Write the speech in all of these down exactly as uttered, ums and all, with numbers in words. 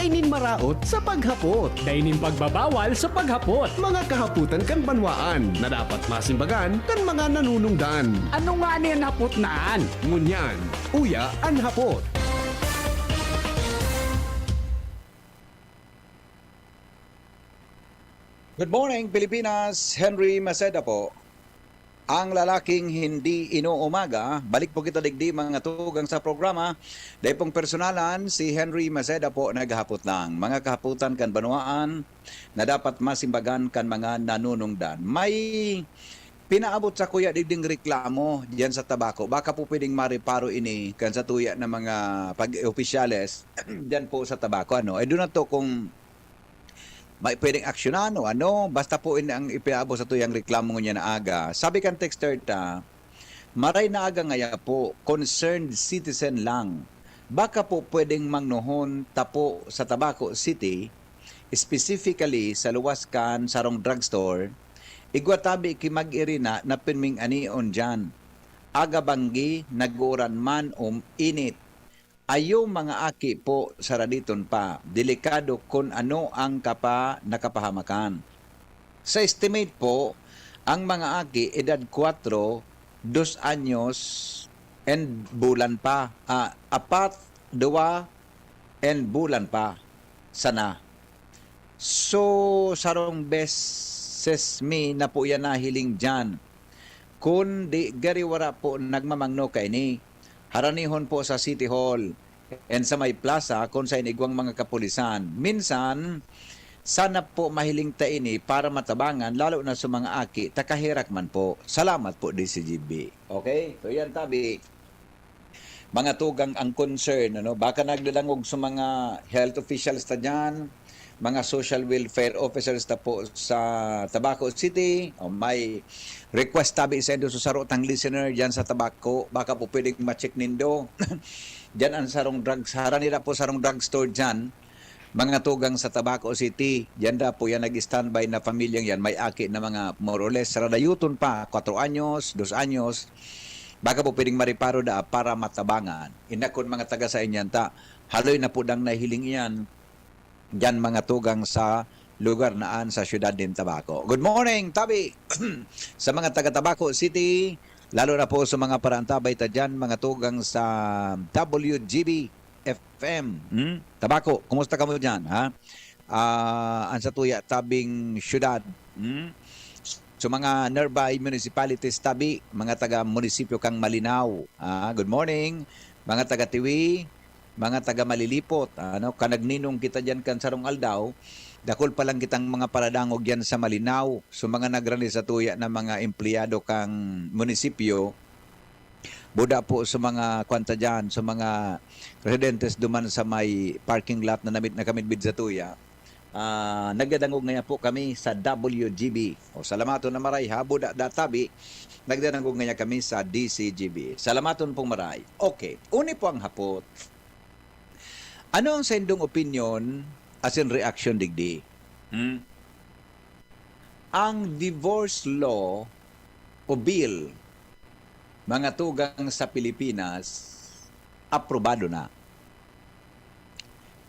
Dai nin maraot sa paghapot. Dai nin pagbabawal sa paghapot. Mga kahapotan kan banwaan na dapat masimbagan kan mga nanunungdan. Ano ngani an hapot na an? Ngunyan, uya an hapot. Good morning, Pilipinas. Henry Maceda po. Ang lalaking hindi inuumaga, balik po kita digdi, mga tugang, sa programa. Dai pong personalan, si Henry Maceda po naghahapot lang. Mga kahapotan kan banwaan na dapat masimbagan kan mga nanunungdan. May pinaabot sa kuya digding reklamo diyan sa tabako. Baka po pwedeng mareparo ini kan sa tuya ng mga pag-opisyales diyan po sa tabako. Ano? I do not know kung may pwedeng aksyonan o ano, basta po ini ang ipiabo sa tuyang reklamo ngunyan na aga. Sabi kan texter ta, "Maray na aga ngaya po, concerned citizen lang. Baka po pwedeng mangnohon ta po sa Tabaco City, specifically sa luwas kan sarong drugstore, igwa tabi ki mag-irina na pinming anion dyan. Aga banggi, nag-uuran man o init. Ayo mga aki po, saraditon pa. Delikado kun ano ang kapa-, nakapahamakan." Sa estimate po, ang mga aki edad kwatro, dos anyos, and bulan pa. Ah, apat, duwa, and bulan pa sana. So, sarong beses mi na po yan nahiling diyan. Kun di, gari wara po nagmamangno kaini. Haranihon po sa City Hall and sa may plaza kun saen igwang mga kapulisan. Minsan, sana po mahiling ta ini para matabangan, lalo na sa mga aki, ta kaherak man po. Salamat po, D C G B. Okay? So, yan, tabi. Mga tugang ang concern, ano? Baka nagdadangog sa mga health officials ta diyan, mga social welfare officers ta po sa Tabaco City, o may request tabi saindo sa saro tang listener diyan sa Tabaco, baka po pwedeng ma-check nindo. Diyan ang sarong drug, harani ra po sarong drugstore diyan, mga tugang, sa Tabaco City. Diyan ra po yan nag-standby na pamilyang yan. May aki na mga more or less, saradayoton pa, kwatro anyos, dos anyos. Baka po pwedeng mareparo da para matabangan. Inakon mga taga sa inyan ta, haloy na po dang nahiling iyan diyan, mga tugang, sa lugar na an sa siyudad nin Tabaco. Good morning, tabi! Sa mga taga Tabaco City, lalo na po sa mga paraantabay ta diyan, mga tugang sa W G B F M. Hmm? Tabaco, kumusta kamo diyan, ha? Ah, an sa tuya tabing siyudad. Hmm? So, mga nearby municipalities tabi, mga taga munisipyo kang Malinao. Ah, good morning, mga taga Tiwi, mga taga Malilipot, ano, kan nagninong kita diyan kan sarong aldaw, dakul pa lang kitang mga paradangog diyan sa Malinao. So, mga nagrani sa tuya na mga empleyado kang munisipyo, buda po sa mga kwanta diyan, sa mga residentes duman sa may parking lot na namit na kamidbid sa tuya. Ah, nagdadangog ngaya po kami sa W G B. O, salamaton na maray, ha, buda da tabi, nagdadangog ngaya kami sa D C G B. Salamaton pong maray. Okay, uni po ang hapot. Ano ang saindong opinyon asin reaksyon digdi? Hmm? Ang divorce law o bill, mga tugang, sa Pilipinas, aprobado na.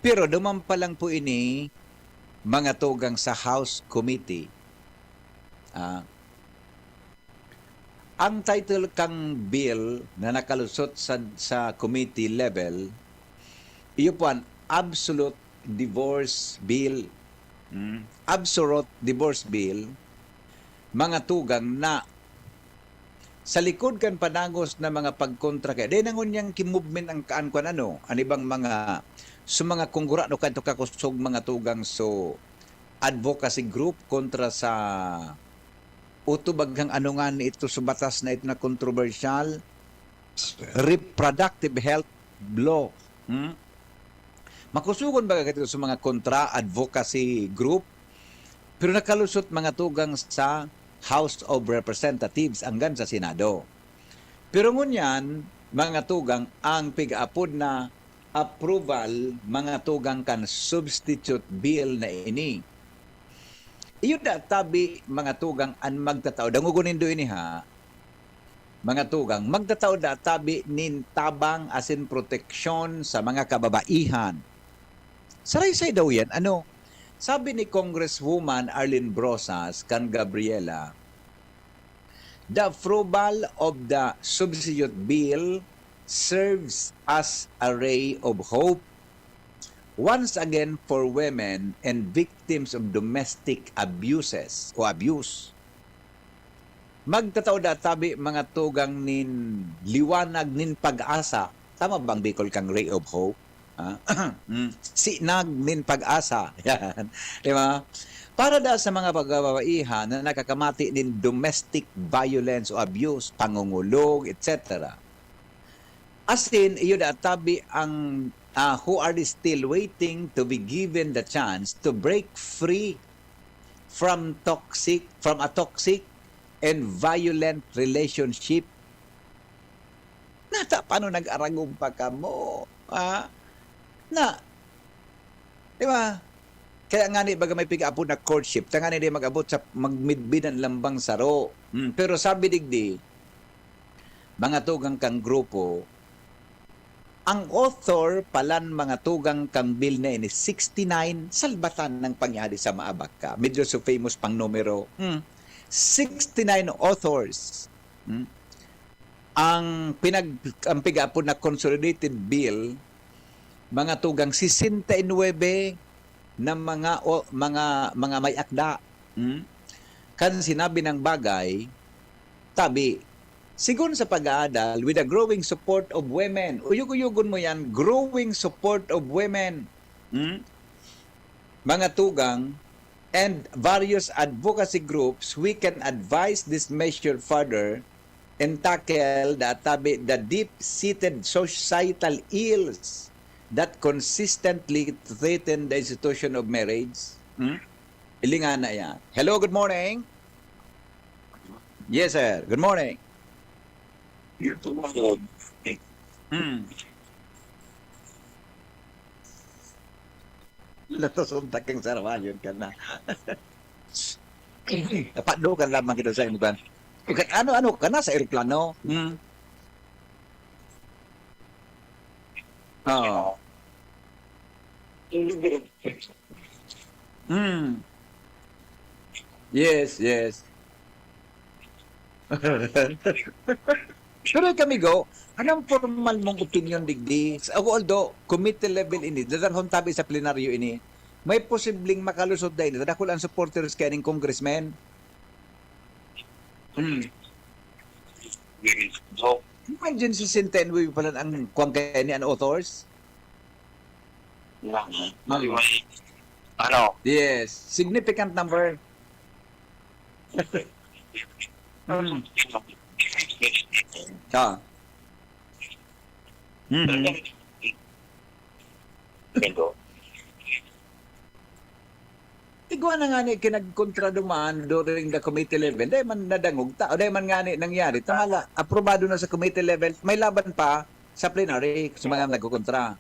Pero duman pa lang po ini, mga tugang, sa House Committee. Ah, ang title kang bill na nakalusot sa, sa committee level, iyo po an Absolute Divorce Bill. Hmm? Absolute Divorce Bill, mga tugang, na sa likod kan padagos na mga pagkontra kaya, dai na ngunyan ki-movement ang kaan kwan ano, an ibang mga, so mga kunggura no kadto kakosog, mga tugang, so advocacy group kontra sa uto baghang ano nga ni ito sa batas na ito na kontrobersyal, reproductive health law. Hmm? Makusugon baga kaito sa mga kontra advocacy group, pero nakalusot, mga tugang, sa House of Representatives hanggang sa Senado. Pero ngunyan, mga tugang, ang pig-apod na approval, mga tugang, kan substitute bill na ini. Iyo da tabi, mga tugang, an magtatao, dangogon nindo ini, ha, mga tugang, magtatao da tabi nin tabang asin proteksyon sa mga kababaihan. Saraysay daw yan. Ano? Sabi ni Congresswoman Arlene Brosas kan Gabriela, "The approval of the substitute bill serves as a ray of hope once again for women and victims of domestic abuses o abuse." Magtatao da tabi mga tugang nin liwanag nin pag-asa. Tama bang Bicol kang ray of hope? Ah, mm, sinag nin pag-asa. Yan. Di ba? Para da sa mga pagkababaihan na nakakamati nin domestic violence o abuse, pangungulog, et cetera. Asin, iyo da tabi ang, ah, who are still waiting to be given the chance to break free from toxic, from a toxic and violent relationship. Nata, paano nag-aragom pa kamo? Ah, na, di ba? Kaya nga ni, baga may pigaapod na courtship, tanganing di mag-abot sa magmidbid an lambang saro. Hmm, pero sabi digdi, mga tugang kang grupo, ang author palan mga tugang kang bill na ini, sixty-nine, salbatan ng pangyari sa maabak ka. Medyo so famous pang numero. Hmm. Sixty-nine authors. Hmm. Ang pinag-, ang pigaapod na consolidated bill, mga tugang sesenta y nuebe na mga o, mga, mga may akda. Hmm? Kan sinabi ng bagay, tabi, sigon sa pag-aadal, with the growing support of women, uyog-uyogon mo yan, growing support of women, hmm? Mga tugang, and various advocacy groups, we can advise this measure further and tackle the, tabi, the deep-seated societal ills that consistently threaten the institution of marriage. Hmm? Ilingan na yan. Hello, good morning. Yes, sir. Good morning. Hmm. Latos unta kang sarawayon ka na. Napadukan lamang kita sa inugan. Okay, ano-ano ka na sa eroplano? Hmm. Oo. Hmm. Yes, yes. Pero kami, Go, anong formal mong opinion digdi? Sa, although, committee level ini, dadarhon tabi sa plenaryo ini, may posibleng makalusot na ini, dakul ang supporters kaya ning congressman. Hmm. So, imagine, sesenta y nuebe pala ang kwan kaya ni, ang authors. Lang. Ano? May, ano? Yes, significant number. Mm. Ah. Mhm. Ito. Igwa na nga ni kinagkontra duman during the committee level. Dahil man nadangog ta, o dahil man nga ni nangyari, tamala, aprobado na sa committee level, may laban pa sa plenary sa mga nagkukontra.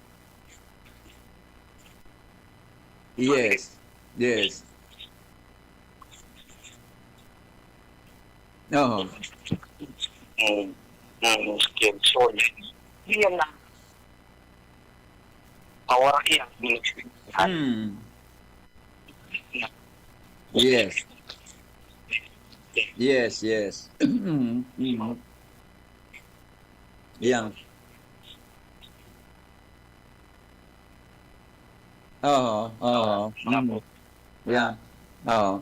Yes. Yes. Oo. Mm, mm, skin. So, yan. Yan na. Awara yan. Hmm. Yes. Yes, yes. Mm, mm. Yan. Oo, oo. Mm. Yeah. Oo.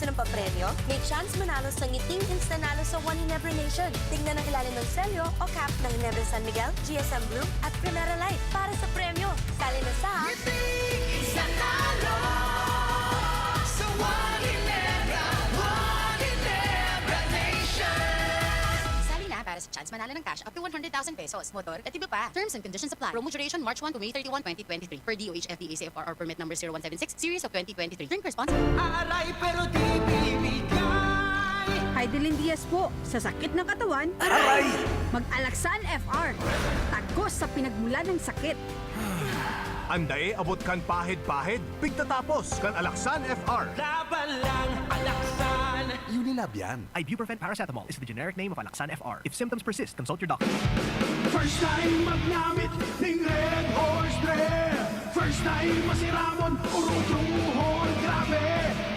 Ng papremyo, may chance manalo sa ngiting Insta Nalo sa One Ginebra Nation. Tingnan ang ilalim ng selyo o cap ng Ginebra San Miguel, G S M Blue at Primera Light para sa premyo. Sali na sa Ngiting Insta Nalo sa One Ginebra, One Ginebra Nation. Sali na para sa chance manalo ng cash up to one hundred thousand pesos, motor at iba pa. Terms and conditions apply. Promo duration March one to May thirty-one, twenty twenty-three. Per D O H F D A C F R R permit number zero one seven six, series of twenty twenty-three. Drink responsibly. Aaray, pero di bibigay. Heidelin Diaz po, sa sakit ng katawan, aray! Mag-Alaxan F R. Tagos sa pinagmulan ng sakit. Andae abot kan pahid-pahid, pigtatapos kan Alaxan F R. Laban lang, Alaxan! Unilab yan. Ibuprofen paracetamol is the generic name of Alaxan F R. If symptoms persist, consult your doctor. First time magnamit ning Red Horse Beer. First time masiramon, urutong uhol, grabe.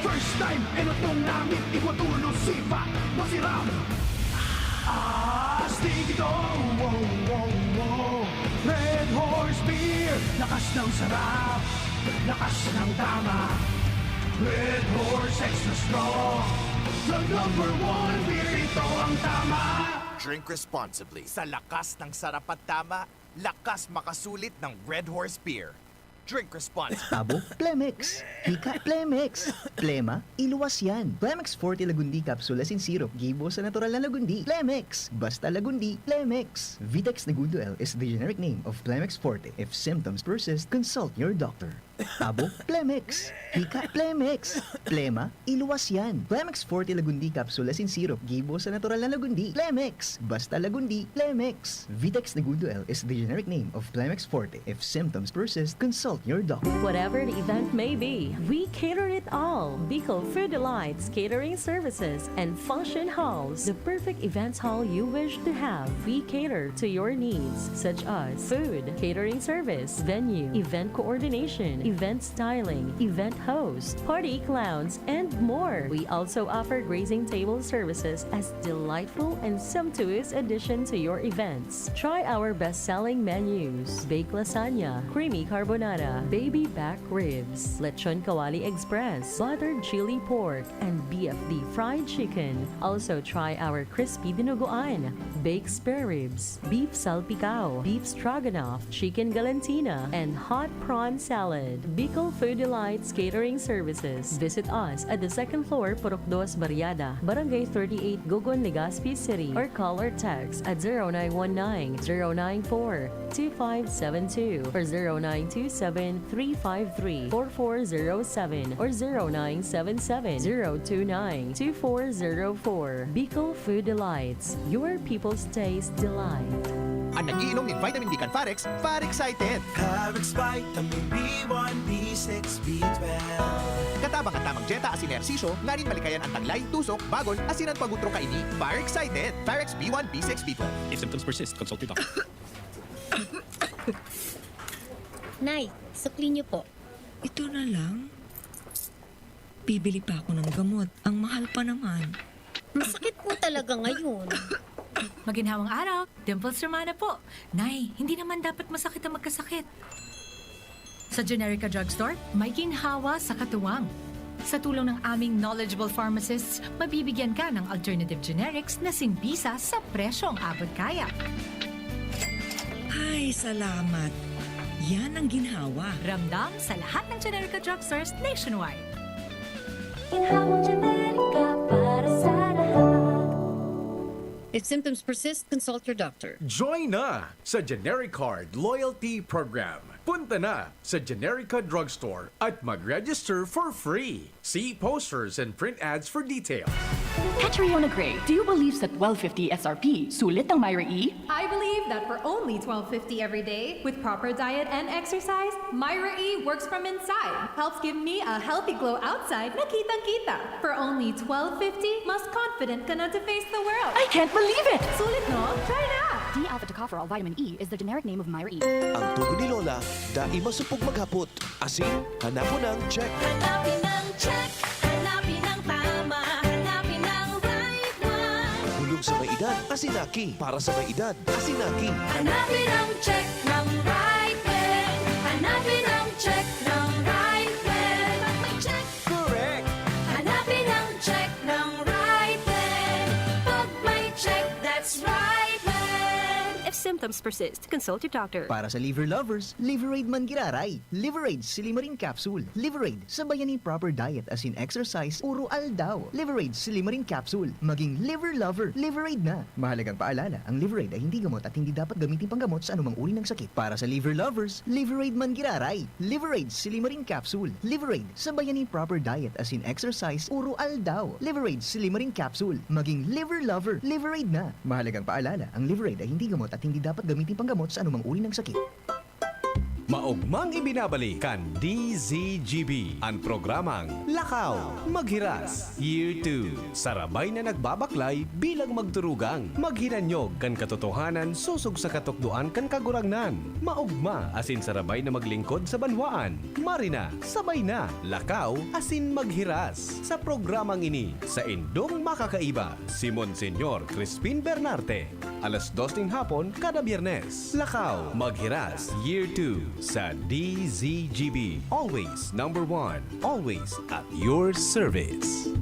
First time, enot mong namit, igwa tulo, sipa, masiram. Astig ito, wow, wow, wow. Red Horse Beer, lakas ng sarap, lakas ng tama. Red Horse Extra Strong, the number one beer, ito ang tama. Drink responsibly. Sa lakas ng sarap at tama, lakas makasulit ng Red Horse Beer. Drink responsibly. Abo, Plemex. Hika, Plemex. Plema, iluwas yan. Plemex Forte Lagundi Capsule asin Syrup, gibo sa natural na lagundi. Plemex. Basta lagundi, Plemex. Vitex Negundo L is the generic name of Plemex Forte. If symptoms persist, consult your doctor. Abo, Plemex. Hika, Plemex. Plema, iluwas yan. Plemex Forte Lagundi Capsule asin Syrup, gibo sa natural na lagundi. Plemex. Basta lagundi, Plemex. Vitex Negundo L is the generic name of Plemex Forte. If symptoms persist, consult your doctor. Whatever the event may be, we cater it all. Bicol Food Delights Catering Services and Function Halls, the perfect events hall you wish to have. We cater to your needs, such as food, catering service, venue, event coordination, event styling, event host, party clowns, and more. We also offer grazing table services as delightful and sumptuous addition to your events. Try our best-selling menus: baked lasagna, creamy carbonara, baby back ribs, lechon kawali express, buttered chili pork, and B F D fried chicken. Also try our crispy dinuguan, baked spare ribs, beef salpicao, beef stroganoff, chicken galantina, and hot prawn salad. Bicol Food Delights Catering Services. Visit us at the second floor, Purok Dos Barriada, Barangay thirty-eight, Gogon, Legazpi City, or call or text at zero nine one nine, zero nine four, two five seven two or zero nine two seven, three five three, four four zero seven or zero nine seven seven, zero two nine, two four zero four. Bicol Food Delights, your people's taste delight. An nag-iinom nin vitamin D kan Farex, Farexcited! Farex Vitamin B one, B six, B twelve. Katabang an tamang dyeta asin ehersisyo, nganing malikayan an taglay, tusok, bagon, asin an pag-utro kaini. Farexcited! Farex B one, B six, B twelve. If symptoms persist, consult your doctor. Nay, sukli niyo po. Ito na lang? Bibili pa ako ng gamot. Ang mahal pa naman. Masakit po talaga ngayon. Maginhawang araw, Dimples Romana po. Nay, hindi naman dapat masakit ang magkasakit. Sa Generica Drugstore, may ginhawa sa katuwang. Sa tulong ng aming knowledgeable pharmacists, mabibigyan ka ng alternative generics na simbisa sa presyong abot kaya. Ay, salamat. Yan ang ginhawa. Ramdam sa lahat ng Generica Drugstores nationwide. Ginhawang Generica para sa lahat. If symptoms persist, consult your doctor. Join na sa Genericard Loyalty Program. Punta na sa Generica Drugstore at mag-register for free. See posters and print ads for details. Catriona Gray, do you believe sa twelve fifty S R P sulit ang Myra E? I believe that for only twelve fifty every day, with proper diet and exercise, Myra E works from inside, helps give me a healthy glow outside na kitang-kita. For only twelve fifty, mas confident ka na to face the world. I can't believe it! Sulit, no? Try na! D-alpha tocopherol vitamin E is the generic name of Myra E. Ang tugon ni Lola, dai masupog maghapot. Asin, hanapon ang check. Hanapin ang check, hanapin ang tama, hanapin ang right one. Bulong sa may edad, asin aki. Para sa may edad, asin aki. Hanapin ang check ng right brand. Hanapin ang check ng right brand. Pag may check, correct. Hanapin ang symptoms persist, consult your doctor. Para sa liver lovers, Liverade man giraray. Liverade Silimarin Capsule. Liverade, sabayan nin proper diet as in exercise, uro aldaw. Liverade Silimarin Capsule. Maging liver lover, Liverade na. Mahalagang paalala, ang Liverade ay hindi gamot at hindi dapat gamitin panggamot sa anumang uri ng sakit. Para sa liver lovers, Liverade man giraray. Liverade Silimarin Capsule. Liverade, sabayan nin proper diet as in exercise, uro aldaw. Liverade Silimarin Capsule. Maging liver lover, Liverade na. Mahalagang paalala, ang Liverade ay hindi gamot at hindi dapat gamitin panggamot sa anumang uri ng sakit. Maogmang ibinabalik kan D Z G B an programang Lakaw Maghiras Year two. Sarabay na nagbabaklay bilang magturugang maghinanyog kan katotohanan sosog sa katukdoan kan Kagurangnan. Maogma asin sarabay na maglingkod sa banwaan. Mari na, sabay na, lakaw asin maghiras sa programang ini. Saindong makakaiba, si Monseñor Crispin Bernarte. Alas dos nin hapon kada Biyernes. Lakaw Maghiras Year two sa D Z G B. Always number one. Always at your service.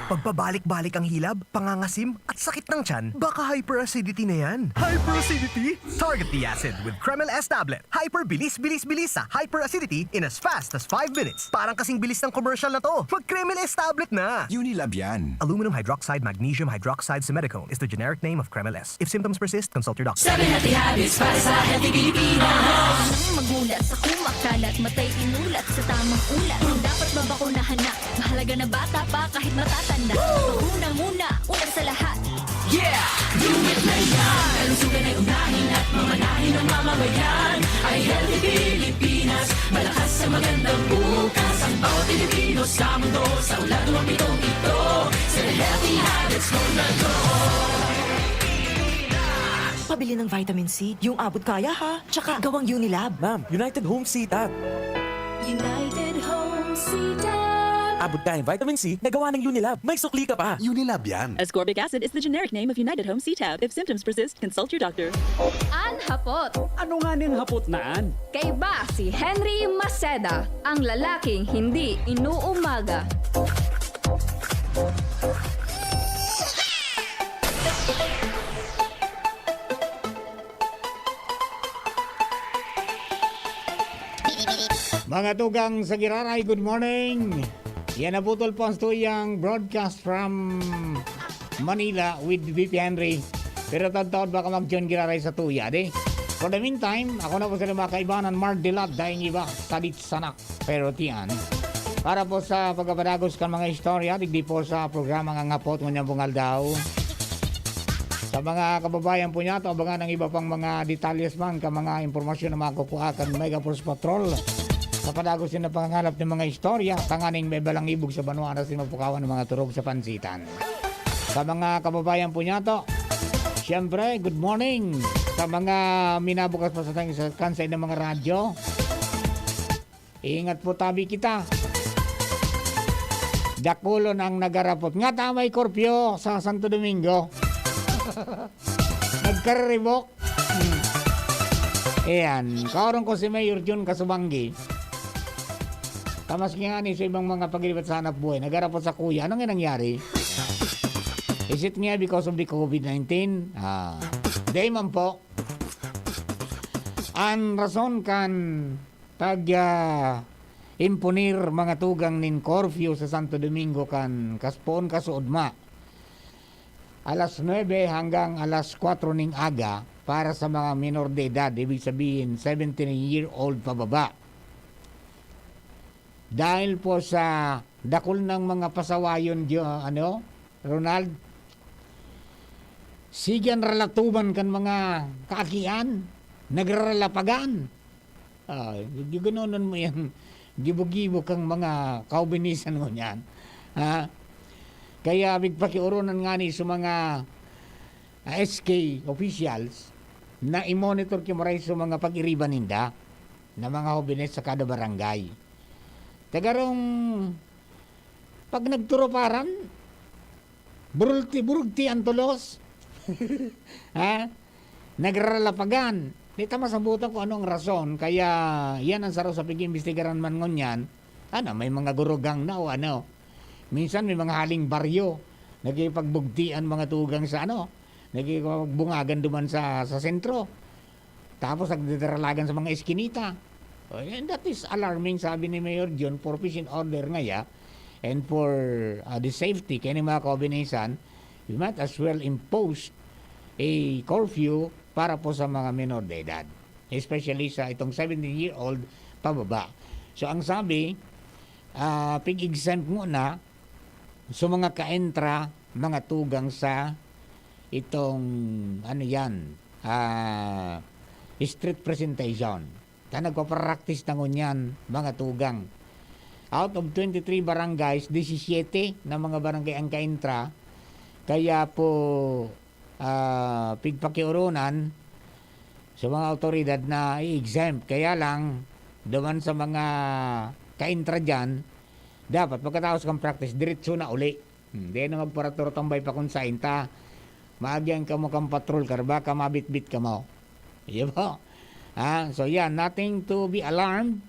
Pagpabalik-balik ang hilab, pangangasim, at sakit ng tiyan? Baka hyperacidity na yan. Hyperacidity? Target the acid with Kremel S tablet. Hyper bilis, bilis, bilis sa hyperacidity in as fast as five minutes. Parang kasing bilis ng commercial na to. Mag Kremel S tablet na! Unilab yan. Aluminum hydroxide, magnesium hydroxide, simethicone is the generic name of Kremel S. If symptoms persist, consult your doctor. Seven healthy habits para sa healthy Pilipinas. Magmulat sa kumakalat, matay imulat sa tamang ulat. Dapat mabakunahan na. Mahalaga na bata pa kahit matatanda. Bakuna muna, una sa lahat. Yeah! Do it na yan! Kalusugan ay unahin at mamanahin ng mamamayan. Ay healthy Pilipinas, malakas sa magandang bukas. Ang bawat Pilipino sa mundo, sa ulado ang pitong ito. Sa healthy habits mo na to. Pabili ng vitamin C, yung abot kaya ha. Tsaka gawang Unilab. Ma'am, United Home C-Tab. United Home C-Tab. Abot kayang vitamin C na gawa ng Unilab. May sukli ka pa. Unilab yan. Ascorbic acid is the generic name of United Home C-Tab. If symptoms persist, consult your doctor. An hapot. Ano nga ning hapot na an? Kaiba si Henry Maceda, ang lalaking hindi inuumaga. Mga tugang sa Giraray, good morning. Yan, naputol po ang tuyang broadcast from Manila with V P Henry. Pero taon-taon baka mag-join Giraray sa tuya, di? For the meantime, ako na po sila mga kaibanan, Mard Dilat, daing iba, Salit Sanak, pero tiyan. Para po sa pagpapadagos kan mga istorya, digdi po sa programa nga Ngapot ngunyan pong aldaw. Sa mga kababayan po niya, to, abangan ang iba pang mga detalyes man, ka mga impormasyon na makukua kan Mega Force Patrol. Sa padagos din na pangangalap ng mga istorya, tanganing may balangibog sa banwa na sinupukawan ng mga turog sa pansitan. Sa mga kababayan po niya to, siyempre, good morning sa mga minabukas pa sa tang-, sa kansay ng mga radyo. Ingat po tabi kita. Dakulon ang nagarapot. Nga ta may korpyo sa Santo Domingo. Nagkariribok. Hmm. Ayan. Kaurong ko si Mayor Jun Kasubanggi. Tamas nga ni sa ibang mga pagiribat sa hanap buhay. Nagarapot sa kuya. Ano nga nangyari? Is it nga because of the covid nineteen? Ah, di man po. An rason kan pag, ah, imponer mga tugang nin curfew sa Santo Domingo kan kas-, poon kasuodma. Alas nuebe hanggang alas kwatro ning aga para sa mga minor de edad, ibig sabihin, seventeen year old pababa. Dahil po sa dakul ng mga pasawayon, Gio-, ano, Ronald, sige an ralatuban kan mga kaakian, nagraralapagan. Ah, giganonon mo yan. Gibo-gibo kang mga kaubinisan mo niyan. Ha? Kaya migpakioronan ngani sa mga, ah, S K officials na i-monitor ki maray sa mga pag-iriba ninda na mga hobenes sa kada barangay. Tagarong pag nagturuparan, burulti-, burugti ang tulos. Ha? Nagralapagan. Di ta masabutan kung anong rason, kaya yan ang saro sa pag-iimbestigaran man ngunyan. Ano, may mga gurugang na o ano? Minsan may mga haling baryo, nakikipagbugtian mga tugang sa ano, nakikipagbungagan duman sa, sa sentro. Tapos nagdadaralagan sa mga eskinita. Oh, and that is alarming, sabi ni Mayor John, for peace and order ngaya, and for, ah, the safety kaya ning mga kaobinesan, we might as well impose a curfew para po sa mga menor de edad, especially sa itong seventeen-year-old pababa. So, ang sabi, ah, pig-exempt ngona sa mga kaentra, mga tugang sa itong, ano yan, ah, street presentation. Ta nagpa-practice na ngunyan, mga tugang. Out of twenty-three barangays, disisiyete na mga barangay ang kaentra. Kaya po, ah, pigpakioronan sa mga awtoridad na i-exempt. Kaya lang, duman sa mga kaentra diyan, dapat pagkatapos kang practice, diretso na uli. Hmm, di na magparaturo tambay pa kung sain ta. Maagihan kamo kan patrol, kar baka mabitbit kamo. Iyo po. Ah, so yan, nothing to be alarmed.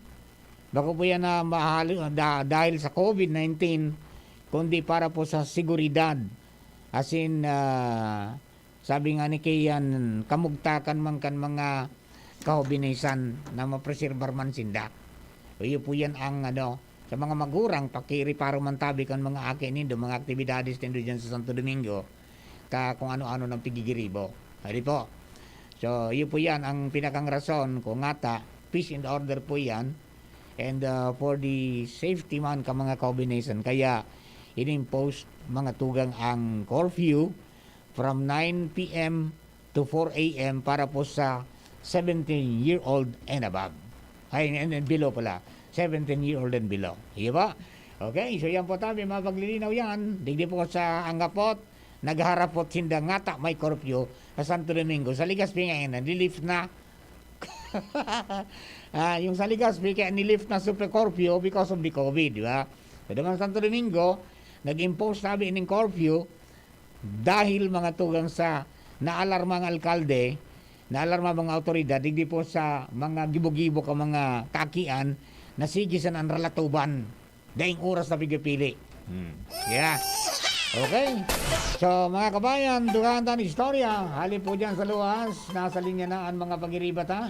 Bako po yan na mahali, da-, dahil sa covid nineteen, kundi para po sa seguridad. As in, ah, sabi nga ni Kian, kamugtakan man kan mga kahobinesan na mapreserbar man sinda. Iyo po yan ang ano, sa mga magurang, pakiriparo man tabi kan mga aki nindo, mga aktibidades nindo diyan sa Santo Domingo, ta kung ano-ano nang pigigiribo. Di po? So, iyo po yan ang pinakang rason kung ngata, peace and order po yan. And, ah, for the safety man ka mga kahobinesan, kaya inimpose mga tugang ang curfew from nine P M to four A M para po sa seventeen-year-old and above. Ay, and, and below pala. Seventeen-year-old and below. Iyo ba? Okay, so yan po tabi, mapaglilinaw yan. Digdi po sa Angapot, nagharapot sinda ngata may curfew sa Santo Domingo. Sa Legazpi ngayon, nililift na. Ah, yung sa Legazpi, kaya nilift na super curfew because of the covid, di ba? So, naman Santo Domingo, nag-impose tabi ning curfew dahil mga tugang sa naalarma ang alkalde, naalarma ang mga awtoridad, digdi po sa mga gibo-gibo ka mga kakian, na sige sa nanralatuban. Daing oras na pigpili. Hmm. Yeah. Okay. So, mga kabayan, dugaan ta an istorya. Hali po dyan sa luwas, nasa linya na ang mga pagiriba ta.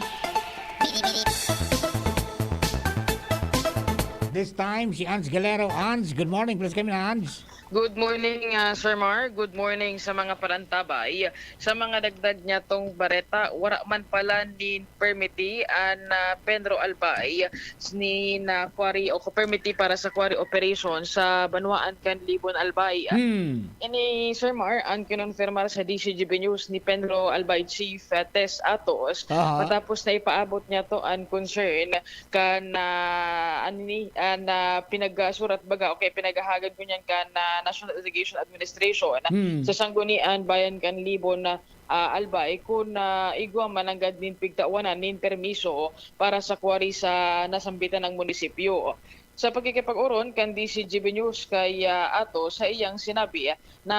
This time, si Ans Galero. Ans, good morning. Please kami na, Ans. Good morning, ah, Sir Mar. Good morning sa mga parantabay. Sa mga dagdag niya tong bareta, wara man pala nin permiti an, ah, Penro Albay nin, ah, quarry o permiti para sa quarry operation sa banwaan kan Libon Albay. Hmm. Ini, Sir Mar, ang kinonfirmar sa D C G B News ni Penro Albay Chief, ah, Tess Atos, Aha. matapos na ipaabot niya to an concern kan, ah, ano ni, ah, na pinagsurat baga o kaya pinaghahagad ngunyan kan, ah, National Irrigation Administration Hmm. sa Sanggunian Bayan kan Libon na, ah, Albay kun, ah, igwa man nanggad nin pigtawanan nin permiso para sa quarry sa nasambitan na munisipyo. Sa pakikipag-oron kan D C G B News kay, ah, Atos, sa iyang sinabi na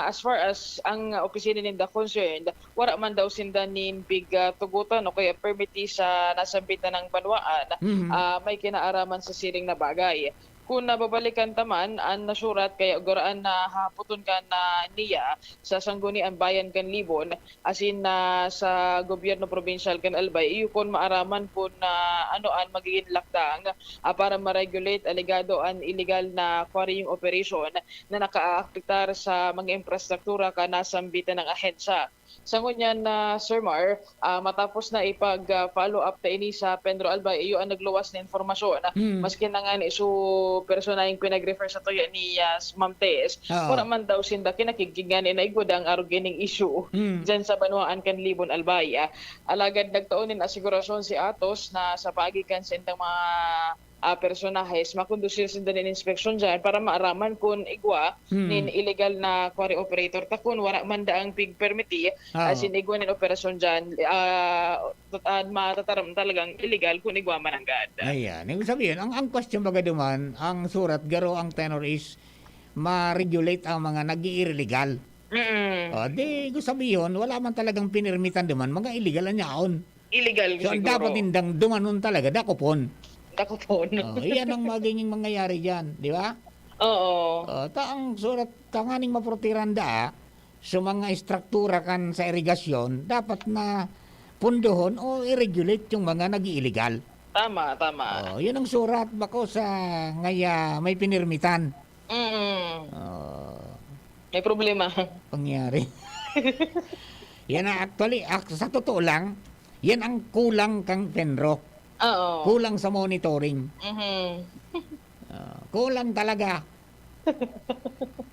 as far as ang opisina ninda concerned, wara man daw sinda nin pig, ah, tugutan o kaya permiti sa nasambitan na banwaan, Mhm. ah, may kinaaraman sa siring na bagay. Kun nababalikan ta man an nasurat, kaya guraan na hahapoton kan, ah, niya sa Sanggunian Bayan kan Libon, asin na sa gobyerno probinsyal kan Albay, iyo kun maaraman kun, ah, ano an magigin lakdang, ah, para ma-regulate alegado an illegal na quarrying operation na nakaapektar sa mga infrastruktura kan nasambitan na ahensya. Sa ngunyan na, Sir Mar, ah, matapos na ipag, ah, follow up ta ini sa Penro Albay, iyo an nagluwas na impormasyon. Hmm. Maski na ngani su personaheng pinag-refer sa tuya ni, ah, Ma'am Tess, Oo. wala man daw sinda kinakigig ngani na igwa dang arog ining issue Hmm. dyan sa banwaan kan Libon Albay. Alagad nagtao nin asigurasyon si Atos na sa paagi kan sa indang mga, ah, personahes, makondusir sinda nin inspeksyon dyan para maaraman kun igwa Hmm. nin illegal na quarry operator ta kun wala man daang pig-permiti, Oo. as in igwa nin operasyon dyan, ah, tat-, ah, matataram talagang illegal kun igwa man nanggad. Ayan. Ibig sabihin, ang, ang question baga duman, ang surat, garo ang tenor is ma-regulate ang mga nag-i-illegal. Mm. O, di, ibig sabihin, wala man talagang pinirmitan duman, mga illegal an yaon. Illegal So, ang siguro. dapat nindang dumanon talaga, dakopon. Dakopon. O, iyan ang magiging mangyayari dyan, di ba? Oo. Oh, ta ang surat, tanganing maprotehiran da, sa mga estruktura kan sa irigasyon, dapat na pundohon o i-regulate yung mga nag-iiligal. Tama, tama. Oh, yun ang surat, bako sa ngaya may pinirmitan. Mm. Oh. May problema. Pangyari. Yan na, actually, ak-, sa totoo lang, yan ang kulang kang Penro. Oo. Kulang sa monitoring. Mhm. Ah, kulang talaga.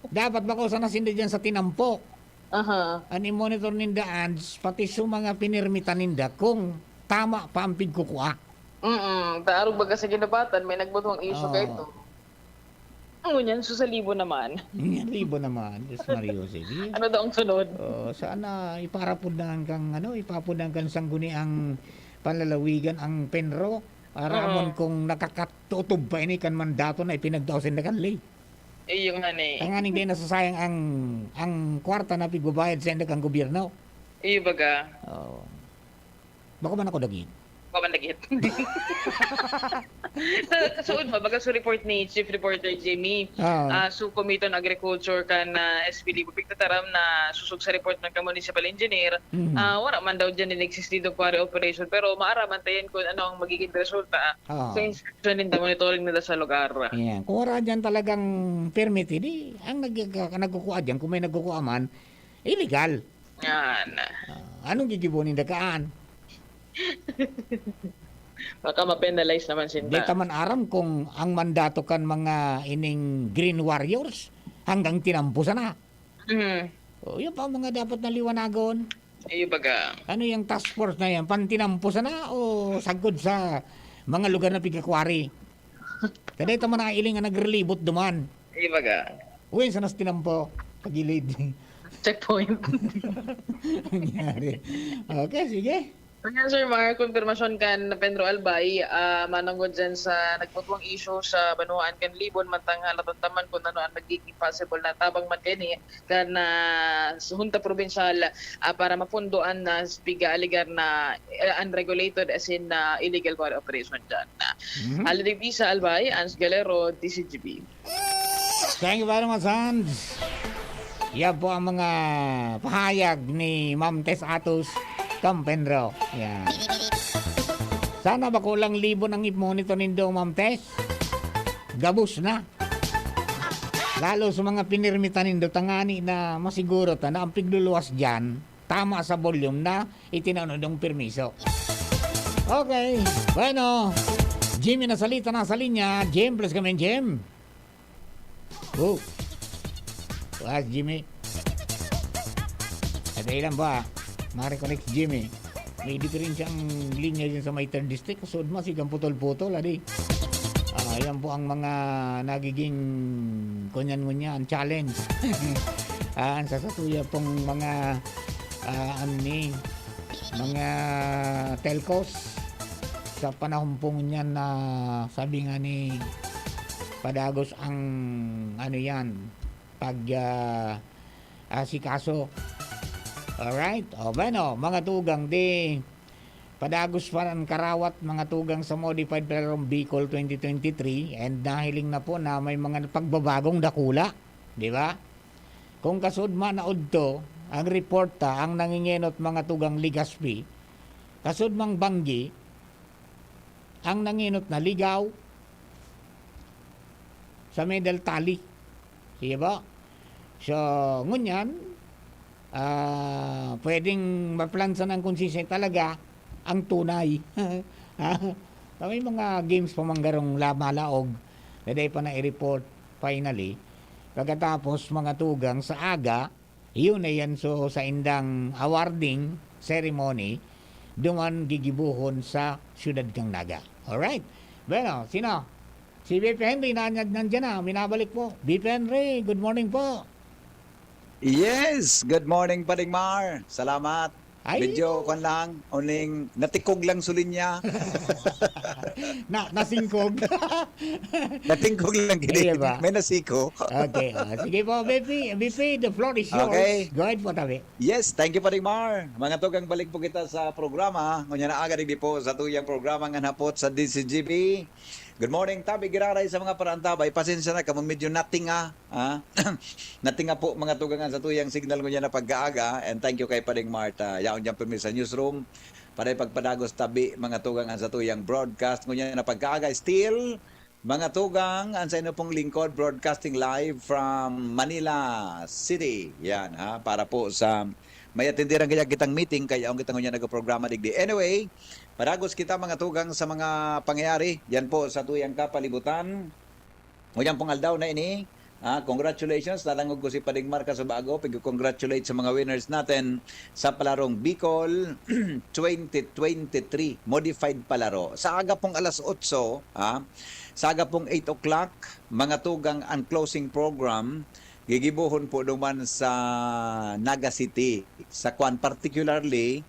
Dapat bako sana sinda dyan sa tinampo. Aha. An i-monitor ninda ads, pati sa mga pinirmitan ninda kung tama pa ang pigkukua. Mm, ta arog baga sa ginapatan, may nagbutuhang issue Oo. kaito. Ngunyan, so sa libo naman. Ngunyan, libo naman. Diyos Mario, sige. Ano daw ang sunod? Oh, sana iparapod na ang kang, ano, ipapod na ang kang sangguniang panlalawigan ang Penro. Aramon Oo. kung nakakatutob pa ini kan mandato na ipinagtao sa Nakanli. Iyo nga ni. Tanganing di nasasayang ang, ang kwarta na pigbabayad sa inda kang gobyerno. Iyo baga. Oo. Bako man ako dagit. Bako man dagit. Sa, sa suod mo, baga sa report ni Chief Reporter Jimmy, Ah. ah, so Committee on Agriculture kan, ah, S P Libo, pigtataram na sosog sa report ng ka-municipal engineer, Mhm. ah, wala man daw dyan in-exist dito quarry operation, pero maaraman tayo yan kung ano ang magiging resulta Ah. sa inspection and monitoring nila sa lugar. Ayan. Kung wala dyan talagang permit, di, ang nag-, nagkukuha dyan, kung may nagkukuha man, illegal. Yan. Ah, anong gigibo ninda kaan? Baka ma-penalize naman sinda. Di ta man aram kung ang mandato kan mga ining Green Warriors hanggang tinampo sana. Mhm. O, yun pa ang mga dapat na liwanagon. Iyo baga. Ano yung task force na yan? Pantinampo sana o sagkod sa mga lugar na pigkakwari? Kada ito man nailing ang nagrelibot duman. Iyo baga. Uy, sa nas tinampo, pagilid. Checkpoint. Nangyari. Okay, sige. Ayan, Sir Mar, konfirmasyon kan Pedro Albay, ah, manongod dyan sa nagputuang issue sa banwaan kan Libon, mantang halatan ta man kung ano ang magiging possible na tabang man kini kan, ah, Junta Provincial, ah, para mapundo an, ah, piga-alegar na, eh, unregulated as in, ah, illegal quarry operation dyan. Mhm. Holiday Visa Albay, Ans Galero, D Z G B. Thank you very much, Hans. Yan po ang mga pahayag ni Ma'am Tess Atos Campenro. Yan. Sana ba kulang libo nang ipmonito nindo, Ma'am Tess? Gabos na. Lalo sa mga pinirmitan nindo, tangani na masiguro ta na ang pigluluwas dyan, tama sa volume na itinao nindong permiso. Okay. Bueno, Jimmy Nasalita nasa linya. Jim, please come in, Jim. Oh. Bukas, Jimmy. Sa dahilan ba, ma-reconnect si Jimmy. May diferensya ang linya dyan sa may third district. Kasunod mo, sigang putol-putol, adi. Ah, yan po ang mga nagiging kunyan-ngunyan, challenge. Ah, ang sasatuya pong mga, ah, ano ni, mga telcos sa panahon pong yan na sabi nga ni padagos ang ano yan, pag, ah, asikaso. Alright. O, bueno, mga tugang, di padagos pa ang karawat, mga tugang, sa Modified Firearm Bicol twenty twenty-three, and nahiling na po na may mga pagbabagong dakula, di ba? Kung kasudma na udto, ang reporta, ang nangingenot mga tugang Legazpi, kasudmang banggi, ang nangenot na ligaw sa medal tali. Sige ba? So, ngunyan, ah, pwedeng maplansa ng konsensya talaga ang tunay. Ah, may mga games pa man garong la-, malaog na dai pa na-report finally. Pagkatapos, mga tugang sa aga, yun na yan, so, sa indang awarding ceremony, duman gigibohon sa siyudad kan Naga. Alright. Bueno, sino? Si Bipe Henry, na-, na-, nandiyan na, minabalik po. Bipe Henry, good morning po. Yes, good morning, Paring Mar. Salamat. Ay. Medyo, kwan lang, uning natikog lang sa linya. Na, nasingkog. Natingkog lang gini. Iya ba? May nasiko. Okay, ah, sige po, B P, B P, the floor is yours. Okay. Go ahead po, tabi. Yes, thank you, Paring Mar. Mga tugang, balik po kita sa programa. Ngunyan na aga, digdi po sa tuyang programa ngan hapot sa D Z G B. Good morning, tabi giraray sa mga paraantabay. Pasensya na kamo, medyo natinga, ha? Natinga po, mga tugang, an satuyang signal ngunyan na pagkaaga. And thank you kay Pading Marta. Yaon dyan pirmi sa newsroom. Para pagpadagos tabi, mga tugang, an satuyang broadcast ngunyan na pagkaaga. Still, mga tugang, an sainyo pong lingkod, broadcasting live from Manila City. Yan, ha? Para po sa may atendiran kaya kitang meeting, kaya ang kitang ngunyan nagprograma digdi. Anyway, padagos kita, mga tugang, sa mga pangyayari. Yan po sa tuyang kapalibutan. Ngunyan pong aldaw na ini, ah, congratulations. Nadangog ko si Pading Mark Kasubago. Pag-congratulate sa mga winners natin sa Palarong Bicol twenty twenty-three, modified palaro. Sa aga pong alas otso, ah, sa aga pong eight o'clock, mga tugang, ang closing program, gigibohon po duman sa Naga City. Sa kwan, particularly,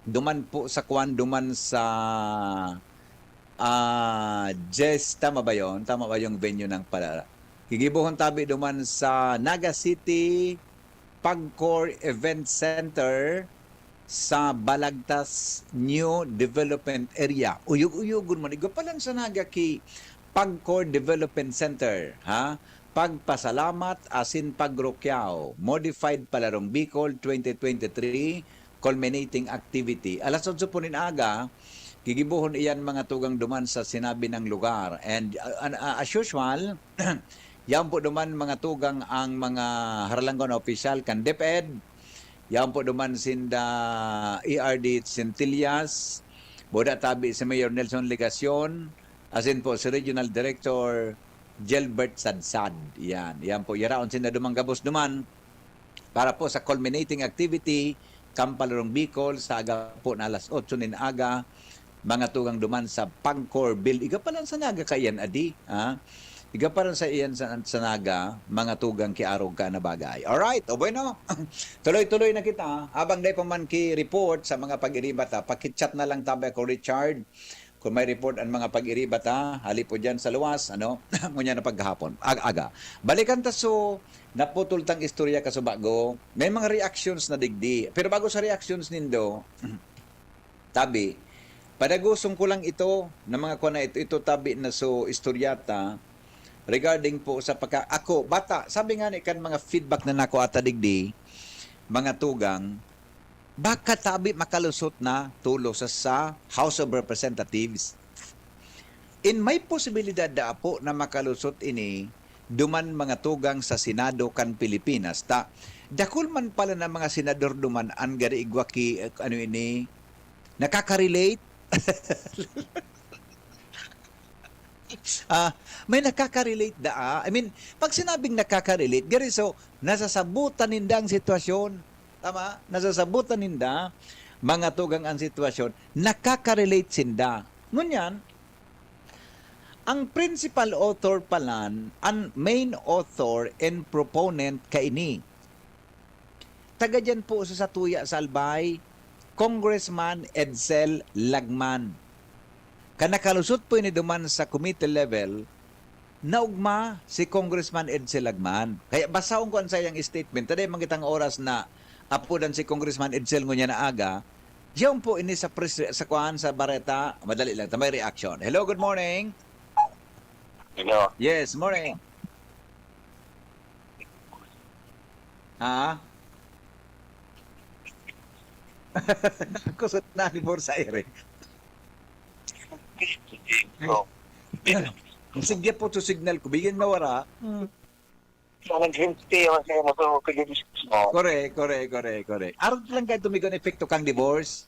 duman po sa kwan, duman sa, ah, Jess, tama ba yon? Tama ba yung venue ng pala? Gigibohon tabi duman sa Naga City Pagcor Event Center sa Balagtas New Development Area. Uyog-uyogon man, igwa pa lang sa Naga ki Pagcor Development Center, ha? Pagpasalamat asin Pagrukyaw, Modified Palarong Bicol twenty twenty-three, culminating activity. Alas otso po nin aga, gigibohon iyan, mga tugang, duman sa sinabi ng lugar. And, uh, an-, uh, as usual, yan po duman, mga tugang, ang mga haralanggon na opisyal kan DepEd. Yan po duman sinda E R D Centillas, buda tabi si Mayor Nelson Legacion, asin po si Regional Director Gilbert Sadsad. Yan, yan po. Yaraon sinda duman gabos duman para po sa culminating activity, Kampalarong Bicol, sa aga po na alas otso nin aga, mga tugang duman sa Pagcor Build. Igwa pa lang sa Naga kaiyan, adi, ha? Igwa pa lang sa iyan sa, sa Naga, mga tugang ki arog ka na bagay. Alright, o bueno. Tuloy-tuloy na kita. Habang dai pa man ki report sa mga pag-iriba ta, pakichat na lang tabi ako, Richard. Kung may report ang mga pag-iriba ta, hali po dyan sa luwas, ano? Ngunyan na paghapon, ag-, aga. Balikan ta so, naputol tang istorya kasubago. May mga reactions na digdi. Pero bago sa reactions nindo, tabi, padaguson ko lang ito na mga kuwan na ito, ito tabi na so istoryata regarding po sa pagka-, ako, bata, sabi nga ni kan mga feedback na nako ata digdi, mga tugang, baka tabi makalusot na tulo sa, sa House of Representatives. In may posibilidad da apo na makalusot ini duman mga tugang sa Senado kan Pilipinas. Ta, dakul man pala na mga senador duman an gari igwa ki, eh, ano ini, nakaka-relate. Ah, may nakaka-relate da, ah. I mean, pag sinabing nakaka-relate, gari so, nasasabutan ninda ang sitwasyon. Tama? Nasasabutan ninda, mga tugang, ang sitwasyon. Nakaka-relate sinda. Ngunyan, ang principal author palan, ang main author and proponent kaini. Taga diyan po sa satuya sa Albay, Congressman Edsel Lagman. Kan nakalusot po ini duman sa committee level, naugma si Congressman Edsel Lagman. Kaya basahon ko an sayang statement. Taday man kitang oras na apodan si Congressman Edsel ngunyan na aga. Diyan po ini sa press, sa kuan, sa bareta. Madali lang, ta may reaction. Hello, good morning. Hello. Yes, morning. Ha? Kusot na ni Borsa Ere. So, Sige po, to signal ko. Bigyan mo wara. Hmm. So, nag-health stay ako sa ano, so, pag-discuss mo. Correct, correct, correct, correct. Aron lang kayo tumigon epekto kang divorce.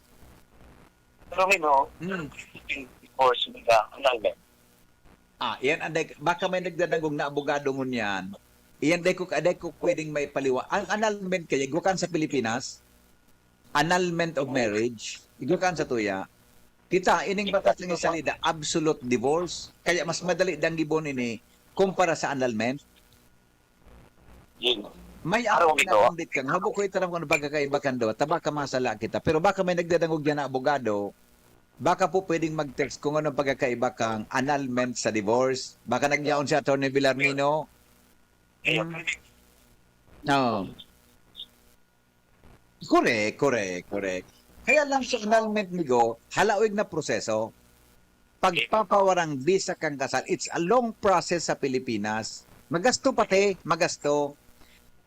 Pero, you know, Hmm. divorce nila, ano ba? Ah, yan, anday, baka may nagdadangog na abogado ngunyan. Iyan, day ko, day ko pwedeng may paliwa. Ang annulment kaya, igwa kan sa Pilipinas, annulment of marriage, igwa kan sa tuya. Kita, ining batas ng salida, absolute divorce. Kaya mas madali dang gibon ini kumpara sa annulment. Yun. May Araw ako ito. Nabanggit ka, habo ko itaram kung ano pagkakaiba kan daw. Tabaka masala kita. Pero baka may nagdadangog yan na abogado, baka po pwedeng mag-text kung anong pagkakaiba kang annulment sa divorce. Baka nagyaon si Attorney Villarmino. Ayun. Oo. Correct, correct, correct. Kaya lang sa annulment, migo, halaog na proseso. pagpapawarang visa kan kasal, it's a long process sa Pilipinas. Magasto pati, magasto.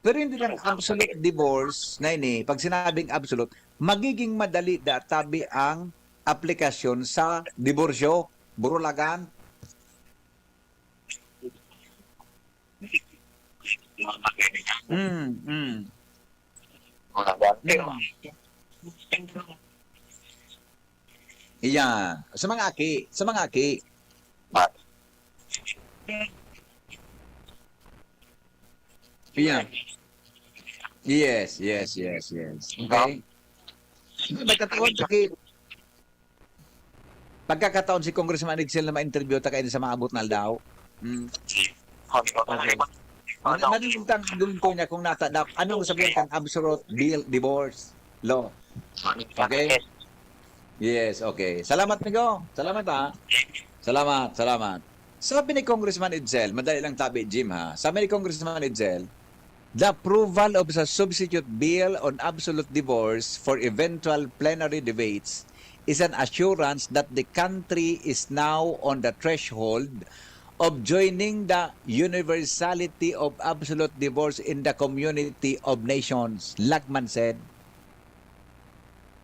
Pero hindi lang absolute divorce na ini. Pag sinabing absolute, magiging madali da tabi ang aplikasyon sa diborsyo, burulagan. Mm, mm. Mga dati, Mm. Iya, sa mga aki, sa mga aki. Iya. Yes, yes, yes, yes. Okay? Nagkataon sa ki-, pagkakataon si Congressman Edsel na ma-interview ta kaini sa maabot na aldaw. Mm. Okay. Ano, ano yung tang-, yung po niya kung nata-, da-, anong sabihin kan absolute deal, divorce law? Okay? Yes, okay. Salamat, Migo. Salamat, ha. Salamat, salamat. Sabi ni Congressman Edsel, madali lang tabi, Jim, ha. Sabi ni Congressman Edsel, "The approval of a substitute bill on absolute divorce for eventual plenary debates is an assurance that the country is now on the threshold of joining the universality of absolute divorce in the community of nations," Lagman said.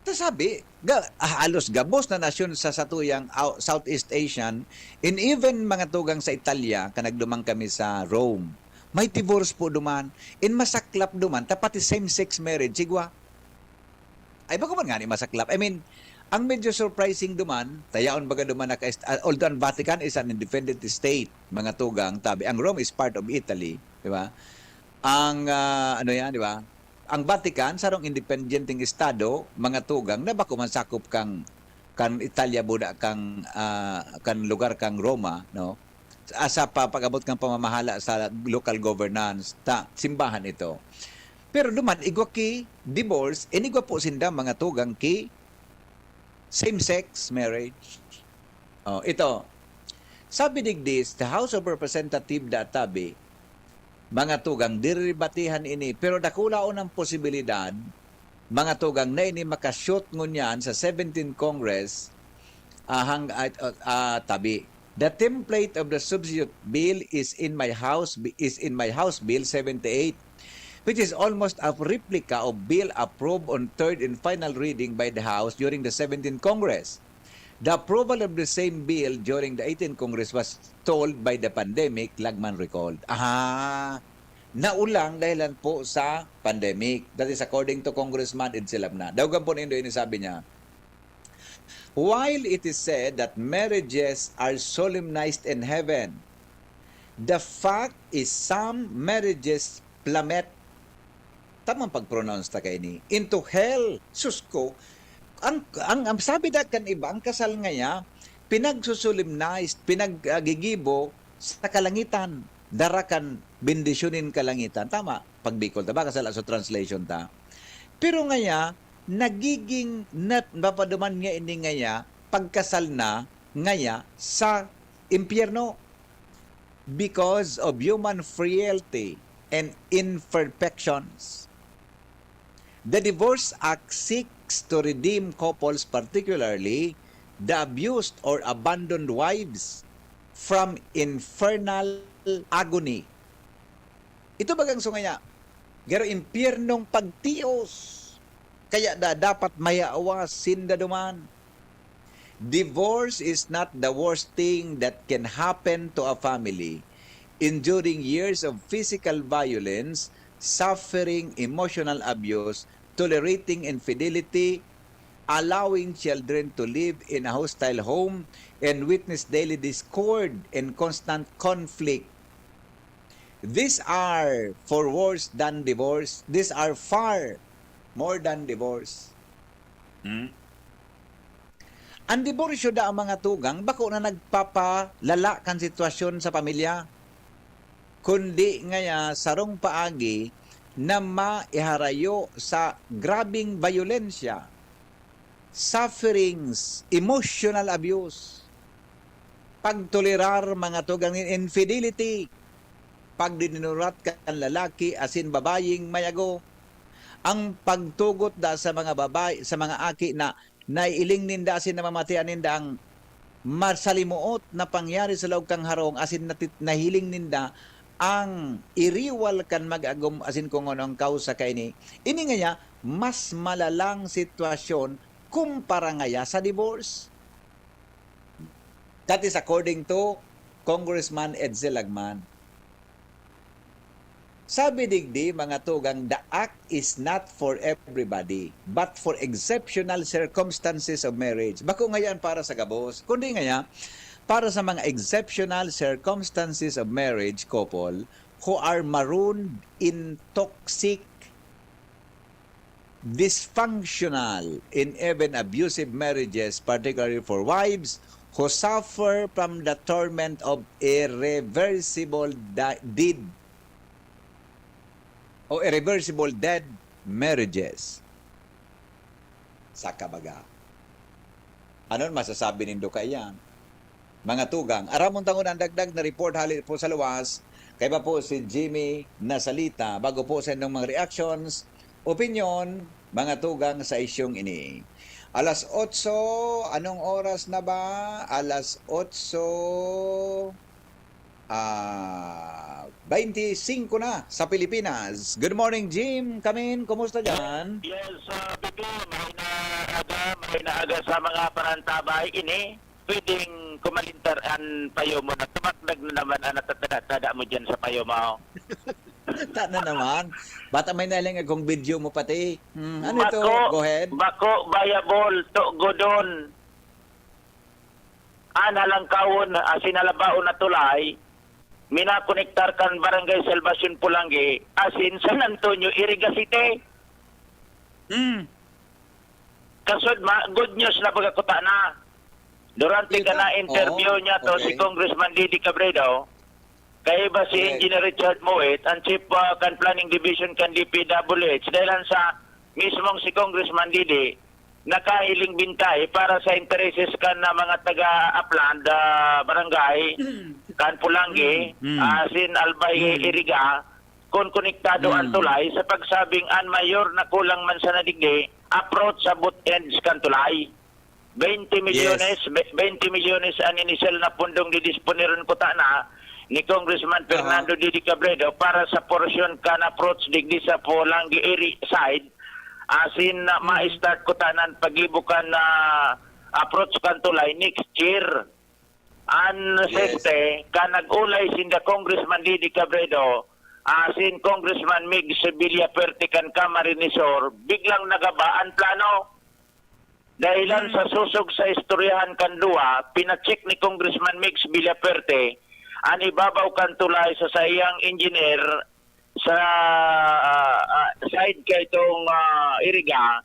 Ta sabi, ga-, halos gabos na nasyon sa satuyang ou-, Southeast Asian, and even mga tugang sa Italia, kan nagduman kami sa Rome, may divorce po duman, and masaklap duman, ta pati same-sex marriage, igwa. Ay, bako man ngani masaklap. I mean, ang medyo surprising duman, ta yaon baga duman naka-est-, ah, although ang Vatican is an independent state, mga tugang, tabi, ang Rome is part of Italy, di ba? Ang, ah, ano yan, di ba? Ang Vatican, sarong independenteng estado, mga tugang, na bako man sakop kang, kan Italia, buda kang, ah, kan lugar kang Roma, no? Sa, sa pa-, pag-abot kang pamamahala sa local governance, ta, simbahan ito. Pero duman, igwa ki divorce, and igwa po sinda mga tugang ki same-sex marriage. Oh, ito. Sabi digdi, the House of Representative da tabi, mga tugang, diriribatihan ini, pero dakula unang posibilidad, mga tugang, na ini makashoot ngunyan sa seventeenth Congress, ah, hang-, ah, ah, tabi. The template of the substitute bill is in my House, is in my House Bill seventy-eight, which is almost a replica of bill approved on third and final reading by the House during the seventeenth Congress. The approval of the same bill during the eighteenth Congress was stalled by the pandemic, Lagman recalled. Aha! Naulang dahilan po sa pandemic. That is according to Congressman Edsel Abna. Daogan po nindo ini, sabi niya, "While it is said that marriages are solemnized in heaven, the fact is some marriages plummet," tamang pag-pronounce ta kaini, "into hell." Sus ko, ang, ang, ang sabi da kan iba, ang kasal ngaya, pinagsusolemnize, pinag-, ah, gigibo sa kalangitan, dara kan bendisyon nin kalangitan. Tama, pag Bicol ta, baka sala sa translation ta. Pero ngaya, nagiging nat-, napaduman nga ini ngaya, pagkasal na ngaya sa impyerno because of human frailty and imperfections. The Divorce Act seeks to redeem couples, particularly the abused or abandoned wives, from infernal agony. Ito bagang sungaya, garo impyernong pagtios. Kaya da, dapat mayawa sinda duman. Divorce is not the worst thing that can happen to a family. Enduring years of physical violence, suffering, emotional abuse, tolerating infidelity, allowing children to live in a hostile home, and witness daily discord and constant conflict. These are for worse than divorce. These are far more than divorce. Hmm? Ang diborsyo da ang mga tugang, bako na nagpapalala kan sitwasyon sa pamilya, kundi ngaya sarong paagi na maiharayo sa grabing bayolensya, sufferings, emotional abuse, pagtolerar mga tugang nin infidelity, pagdininurat kan lalaki asin babayeng mayago, ang pagtugot da sa mga babay, sa mga aki na naiiling ninda asin namamatean ninda ang masalimuot na pangyari sa laog kan harong asin nati-, nahiling ninda ang iriwal kan mag-agom asin kung ano ang kausa kaini. Ini ngaya, mas malalang sitwasyon kumpara ngaya sa divorce. That is according to Congressman Edsel Lagman. Sabi digdi, mga tugang, "The act is not for everybody, but for exceptional circumstances of marriage." Bako ngayan para sa gabos, kundi ngaya para sa mga exceptional circumstances of marriage couple who are marooned in toxic, dysfunctional, and even abusive marriages, particularly for wives who suffer from the torment of irreversible di-, dead o irreversible dead marriages. Saka baga. Anon masasabi nindo kaiyan? Mga tugang, aramon tangon ang dagdag na report hali po sa luwas. Kaiba po si Jimmy Nasalita. Bago po sa inyong mga reactions, opinyon, mga tugang sa isyong ini. Alas otso, anong oras na ba? Alas otso, ah, baynte singko na sa Pilipinas. Good morning, Jim. Kamin, kumusta dyan? Yes, ah, Bibi, maray na aga, maray na aga sa mga parantabay ini. Pwedeng kumalintar an payo mo na tumakdag na naman an natatada-tada mo dyan sa payo mo. Ta na naman. Bata may naling akong video mo pati. Hmm, ano ito? Bako, Go ahead. Bako, bayabol, tugodon. An halangkawon, asin halabaon na tulay, minakonektar kan Barangay Salvacion Polangui, asin San Antonio, Iriga City. Hmm. Kasod ma, good news na pagkakuta na. Durante Ito? ka na interview Oo, niya to, si okay. Congressman Didi Cabredo, kaiba si Correct. Engineer Richard Moet, ang chief, ah, kan Planning Division kan D P W H, dahil lang sa mismong si Congressman Didi, nakahiling bintay para sa intereses kan na mga taga Upland, ah, barangay, kan Polangui, Mm, mm. asin Albay Mm. Iriga, kun konektado ang Mm. tulay, sa pagsabing an mayor na kulang man sana digdi, approach sa both ends kan tulay. Twenty milyones, Yes. be-, twenty milyones an inisyal na pundong didisponeron kuta na ni Congressman Aha. Fernando Didi Cabredo para sa porsyon kan approach digdi sa Polangui area side. Asin na Mhm. ma-start kuta na an paggibo kan, ah, approach kan tulay next year. An Yes. seste, kan nag-olay sinda Congressman Didi Cabredo, asin Congressman Migs Villafuerte kan Camarines Sur, biglang nagaba an plano. Dahilan Hmm. sa sosog sa istoryahan kan duwa, pina-check ni Congressman Migs Villafuerte an ibabaw kan tulay sa saiyang engineer sa, ah, ah, side kaitong, ah, Iriga.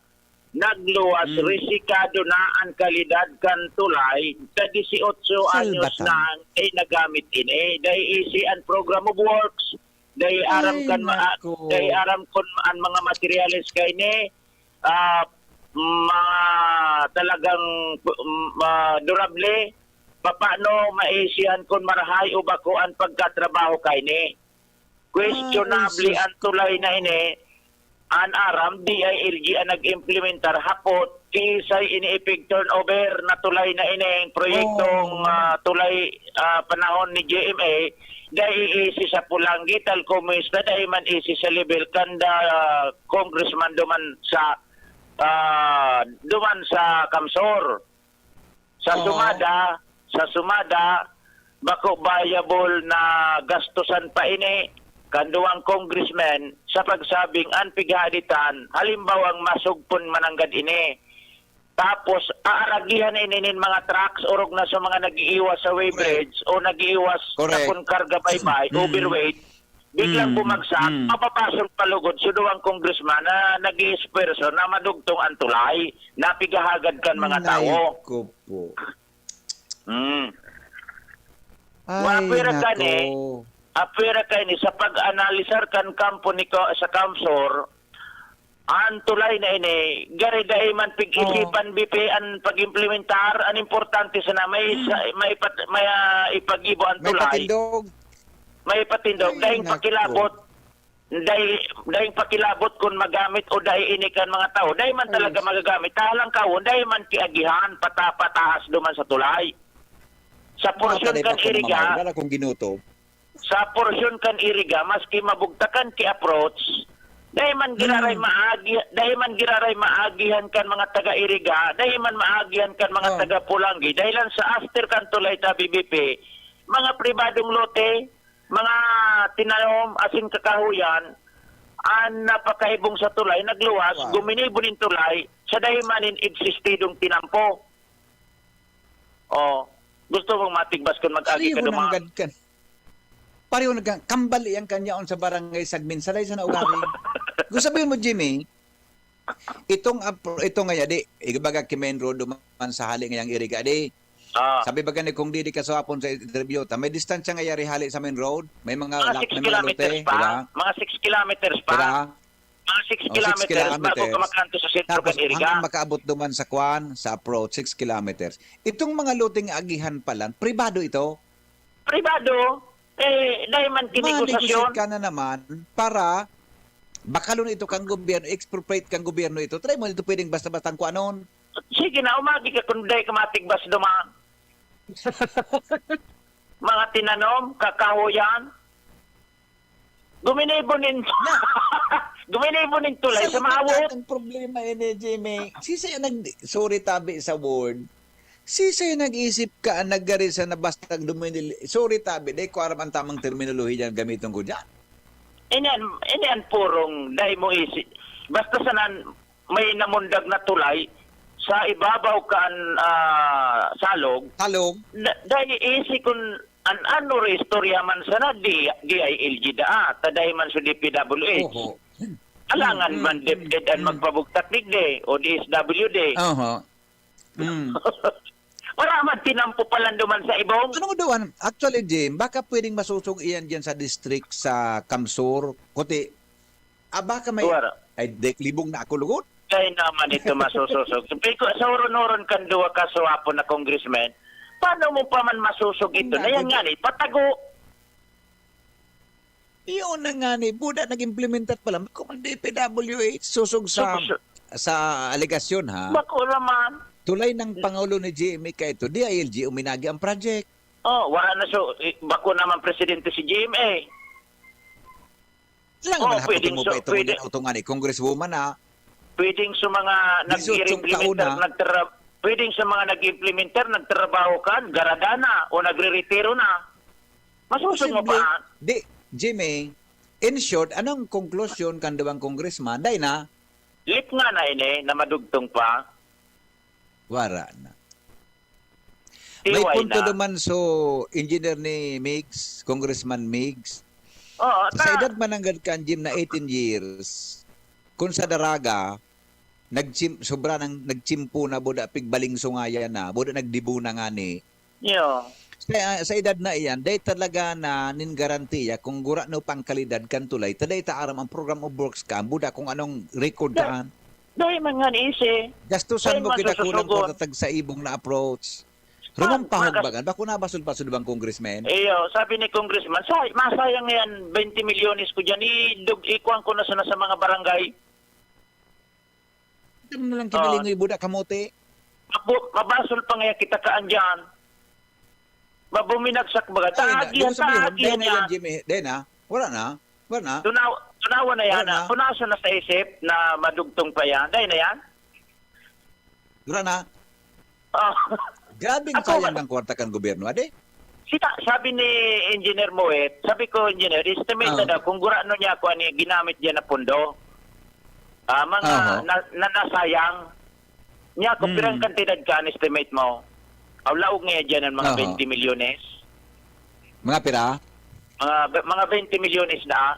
Nagluwas, Hmm. risikado na an kalidad kan tulay, ka dieciocho anyos Salbatan. na ang, eh, nagamit ini. Dai easy an program of works, dai aram Ay, kan ma-, naku. dai aram kun an mga materyales kaini, ah, mga talagang, mm, ah, durable, papaano maisihan kun marahay o bako an pagkatrabaho kaini? Questionable Ay, sus. an tulay na ini. An aram, D I L G an nag-implementar, hapot, kiisay ini ipig-turnover na tulay na ini, proyektong, Oh. ah, tulay, ah, panahon ni G M A, dai iisi sa Polangui, tal como esta, dai man isi sa level kanda, ah, congressman duman sa, ah, duman sa Kamsor. Sa Oo. sumada, sa sumada, bako viable na gastusan pa ini kan duwang congressmen sa pagsabing an pighahaditan, halimbawang masugpon mananggad ini. Tapos, aaragihan ini nin mga trucks, orog na sa mga nag-iiwas sa Correct. weighbridge o nag-iiwas Correct. sakon karga baybay, Mm. overweight. Biglang Mm, bumagsak, mm. mapapasol palugod sa duwang congressman na nag-iespuwerso na madugtong an tulay, na pigahagad kan mga Nay tawo. ko po. Mm. Ay, Wa, pwera ka ni, nako. ah, pwera ka ni sa pag-analisar kan kampo ni ko, sa Kamsor, an tulay na ini, gari dai man pig-isipan, Oh. B P, an pag-implementar, an importante sana may Hmm. sa, may pat-, may, ah, ipag-ibo an May tulay. patindog. May patindog, Ay, daing nako. pakilabot. Dai, daing pakilabot kun magamit o dai ini kan mga tawo. Dai man talaga Yes. magagamit. Tahalang kawon, dai man kiagihan, pata-, pataas duman sa tulay. Sa porsyon kan Iriga, wala akong ginuto. Sa porsyon kan Iriga, maski mabugtakan ki approach, dai man giraray maagi, dai man giraray maagihan kan mga taga Iriga, dai man maagihan kan mga taga Polangui, dahilan sa after kan tulay ta B B P, mga pribadong lote, mga tinanom asin kakahoyan, an napakaibong sa tulay, nagluwas, guminibo nin tulay, sa dai man nin egzistidong tinampo. Oh, gusto mong matigbas kun mag-agi ka duman? Pareho nanggad kan. Pareho nagka-, kambal iyang kanyaon sa barangay Sagmin, sa dai sa naugaling. Gusto sabihin mo, Jimmy, itong apro-, itong ngaya, di, ibaga ki main road duman sa hali ngayang Iriga, di. Ah. Sabi ba gani kung di, di ka suhapon sa interview ta, may distansya ngaya ri hali sa main road? May mga Mga lak-, six may mga kilometers lote, pa. Di ba? Mga six kilometers pa. Di ba? Mga six Oh, six kilometers bago kilometers. ka makanto sa sentro Tapos, kan Iriga. hanggang makaabot duman sa kwan, sa approach, six kilometers. Itong mga loteng agihan pa lang, pribado ito? Pribado? Eh, dahil man kinegosasyon. Manegosyo ka na naman para bakalon ito kang gobyerno, expropriate kang gobyerno ito. Try mo ito pwedeng basta-bastang kuanon. Sige na, umagi ka kung dai ka matigbas duman. Mga tinanom, kakahoyan. Guminibo nin, Na- guminibo nin tulay sa Sagot na maawot. Ang problema ini, Jimmy. Sisay ang nag-, sorry tabi sa word. Sisay nag-isip ka ang nagari sa na basta duminil-, sorry tabi, dai ko aram ang tamang terminolohiya na gamiton ko diyan. Ini an, ini an purong dai mo isi-, basta sanan may namundag na tulay sa ibabaw kan, ah, salog. Salog. Da-, dai isi kun an ano ri istorya man sana di, D I L G daa, ta dai man sa D P W H. Oho. Alangan Mm, man mm, DepEd an mm. magpabugtak digdi o D S W D. Oho. Mm. Wala man tinampo pa lang duman sa ibong. Ano mo duman? Actually, Jim, baka pwedeng masusog iyan diyan sa district sa Kamsur. Kuti, ah, baka may Wala. Ay, dek, libong na ako lugod. Kaya naman ito masusosog. Sabi ko, sa uron-uron kan duwa ka suwapo na congressman, paano mo pa man masusog ito? Ang Na yan dati- nga ni, patago. Iyon na nga ni, buda nag-implementar pa lang. Kung ang D P W H, susog sa, Susog. sa alegasyon, ha? Bako naman. Tulay ng Pangulo ni G M A ka ito, D I L G uminagi ang project. Oh, wala na so, eh, bako naman presidente si G M A. Lang Oh, man pwedeng hapon mo so, ba itong pwede- unya na utungan ni Congresswoman, ha? Pwedeng sa mga Disiotso nag-implementar, taon na. nagtra-, pwedeng sa mga nag-implementar, nagtrabaho kan, garada na, o nagre-retiro na. Masusog mo Posible. pa. Di, Jimmy, in short, anong konklusyon kan duwang congressman? Dai na? Lit nga na ini, na madugtong pa. Wara na. May Iway punto na. naman so, engineer ni Migs, Congressman Migs. Oo, Sa ta- edad mananggad kan Jim na eighteen years, kung sa Daraga, nagchim-, sobra nang nagchimpo na, buda pigbaling sungayan na, buda nagdibo na nga ni. Yo. Sa, sa edad na iyan, dai talaga na nin garantiya kung gurano pang kalidad kan tulay, ta dai ta aram ang program of works ka, buda kung anong record Da- taan. Dai man nga ni isi. Gastusan Dai mo man kita kulang sususugon. para tag sa ibong na approach. Ah, Rumang pahog magas- bagan, bako nabasol-basol bang congressman? Iyo, sabi ni congressman, "Say, masayang yan, twenty milyones ko dyan, idug-, ikuan ko na sana sa mga barangay." Ito na lang Ah. kinalingoy, buda kamote. Mabu-, mabasol pa nga kita kaan dyan. Mabuminagsak baga. Ayun na, Taagihan, ibig sabihin, taagihan dahil na yan, yan. Jimmy, dahil na, wala na, wala na. Tunaw-, tunawan na yan, Wala na. ah. Punasan na sa isip na madugtong pa yan. Dahil na yan. Wala na. Ah. Grabing Ako, sayang ng kwarta kan gobyerno, ade? Sita, sabi ni Engineer Moet, sabi ko, "Engineer, estimate na Ah. daw kung gurano niya ako ani ginamit diyan na pondo." Ah, mga Aha. na, na, nasayang. Niya, kung Hmm. pirang kantidad ka, an estimate mo? Aw, laog nga diyan ang mga Aha. twenty milyones. Mga pira? Mga, mga twenty milyones na, ah.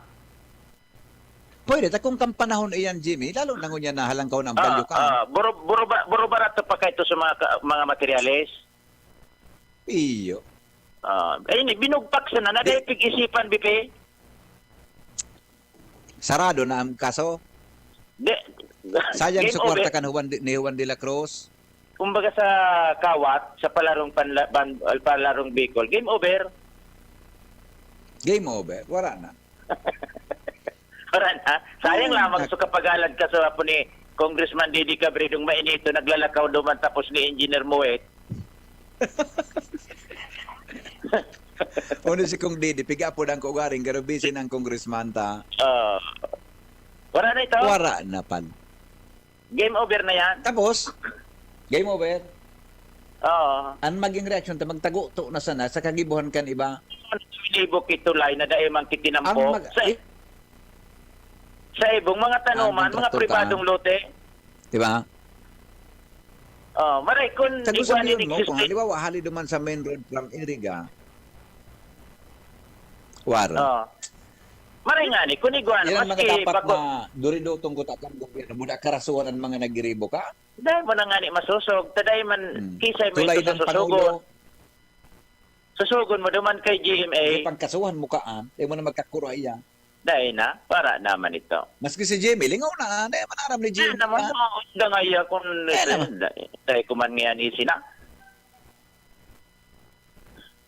Pwede, ta kung kang panahon iyan, Jimmy, lalo na ngunyan na halangkaw na ang Ah, balyo ka. ah, buro, buro ba, buro barato pa kayo sa mga ka-, mga materyales? Iyo. Ah, ayun, eh, binugtak sana na, Di- dahil pag-isipan, B P. Sarado na ang kaso. Di-, Sayang game sa kwarta over. kan Juan de, ni Juan de la Cruz. Kumbaga sa kawat, sa palarong panla-, ban-, palarong Bicol, game over. Game over. Wala na. Wala na. Sayang Ay, lamang nak- sa kapag-alad ka sa apo ni Congressman Didi Cabridong mainito, naglalakaw duman tapos ni Engineer Moet. Uno si Kong Didi, piga po ang kugaring, pero busy ng congressman ta. Ah. Wala na ito? Wala na pala. Game over na yan? Tapos, game over. Oo. Ang maging reaksyon ta, magtago to na sana sa kagibuhan kan iba. Libo kitulay na dai man kitinampo. Ang mag- sa, eh, sa ibong mga tanuman, Ang mga kontraktor pribadong ka. Lote. Di ba? Oh, maray kun Sa gusto igwa ni yun mo, kung exist. Halimbawa, hali duman sa main road from Iriga. Wala. Oh. Maray nga ni, kun igwa na, Yan ang mga maski dapat bako, na duridotong kutakan gobyerno. Muna karasuhan ang mga nagiribo ka. Dahil mo na nga ni masosog, taday man, Hmm. kisay mo Tulay ito sa ng Pangulo. susugon. Susugon mo duman kay G M A. May pangkasuhan mo kaan. Di mo na magkakuraya. Dahil na, para naman ito. Maski si Jimmy, lingaw na. Di man aram ni Dahil Jimmy. naman, Ha? oh, dangay akong Dahil naman. Dahil kuman ngayon isi na.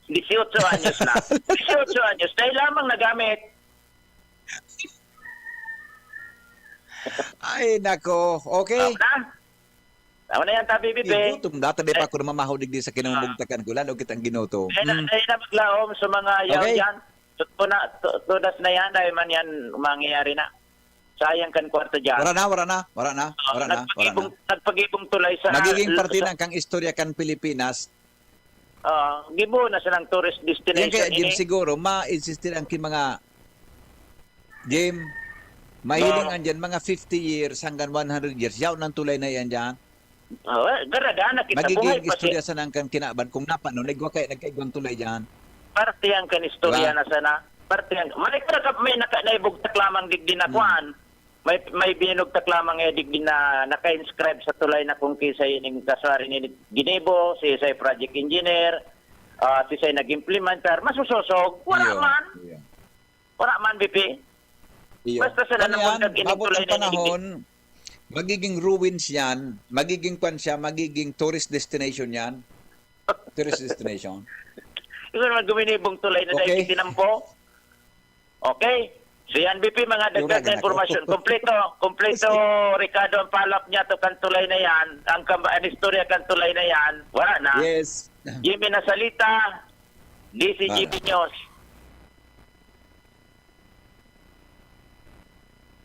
Dieciocho anyos na. Dieciocho anyos. Dahil lamang nagamit. Ay, nako. Okay. Tama na. Tama na yan, Tabi Bibi. Igutom data, di pa ako namamahaw digdi sa kinamumugtakan ko. Lalo kitang ginutom. Dahil na, Mm. dahil na maglaom sa mga yaw Okay. yan. So, tuna, tu- tudas na yan, dahil man yan mangyayari na. Sayang kan kwarta dyan. Wala na, wala na, wala na, Ah, wala na, wala na. nagpagibong, nagpagibong tulay sa... Magiging parte sa- na kang istorya kan Pilipinas. Ah, gibo na silang tourist Yan destination kaya, Jim, ini. Siguro, ma-insistir ang ki-, mga, Jim, mahiling No. andyan, mga fifty years hanggang one hundred years. Yaw ng tulay na yan dyan. Oh, eh, garaga na kita. Buhay Magiging pa siya. Istorya sa nang kan kinaban kung napanon, nagwa kaya nagkaigwang tulay dyan. Parte yan kan istorya Diba? na sana. Parte yan. Mali ko na may naka, naibugtak lamang digdi na Hmm. kuan. May, may binugtak lamang eh digdi na naka-inscribe sa tulay na kung kisay ning kaswari ni Ginibo, si isay project engineer, ah, si isay nag-implementar, masusosog. Wala Iyo, man. iyo. Wala man, B P. Iyo. Basta sila Kaya naman yan, nag-inig mabot tulay ang na panahon, magiging ruins yan, magiging kwan siya, magiging tourist destination yan. Tourist destination. Ito naman guminibong tulay na Okay. dahil tinampo. Okay. So yan, B P, mga Yung dagdag na ragan ako. Impormasyon. Kompleto, kompleto, Ricardo, ang palap niya to kan tulay na yan. Ang, kamba, ang istorya kan tulay na yan. Wala na. Yes. Jimmy Nasalita, D C G B Wala. News.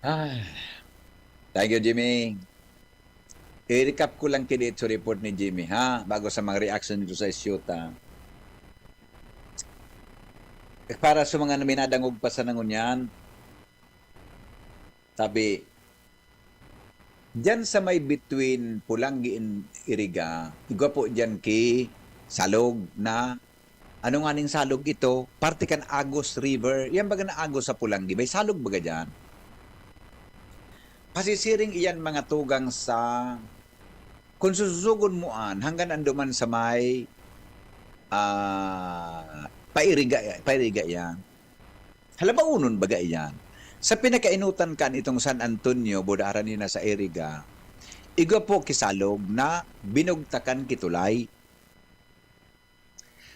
Ah. Thank you, Jimmy. I-recap ko lang kini sa report ni Jimmy, ha? Bago sa mga reaction nito sa isyuta. Eh, para sa mga minadangog pa sa nangunyan, sabi, dyan sa may between Pulangi and Iriga, igwa po dyan ki Salog na, ano nga ning Salog ito? Parte kan Agus River. Yan baga na Agus sa Pulangi. May Salog baga dyan? Pasisiring iyan mga tugang sa, kung sususugon mo an, hanggang anduman sa may, ah, pairiga, pairiga yan. Halabaonon baga iyan. Sa pinakainutan kan itong San Antonio, Budaran na sa Iriga, igwa po ki Salog na binugtakan ki tulay.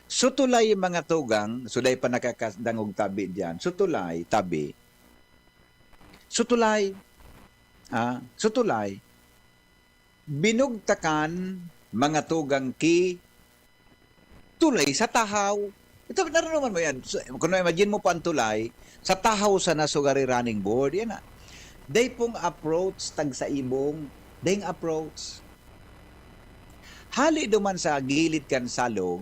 So, tulay, mga tugang, so, dai pa nakakadangog tabi diyan. So, tulay, tabi. So, tulay, ah, so, tulay, binugtakan, mga tugang, ki tulay sa tahaw. Ito, nararamdaman mo yan. So, kung imagine mo pa ang tulay, sa tahaw sana sugari running board. Yan na. Dai pong approach, tagsa ibong, daing approach. Hali duman sa gilid kan Salog,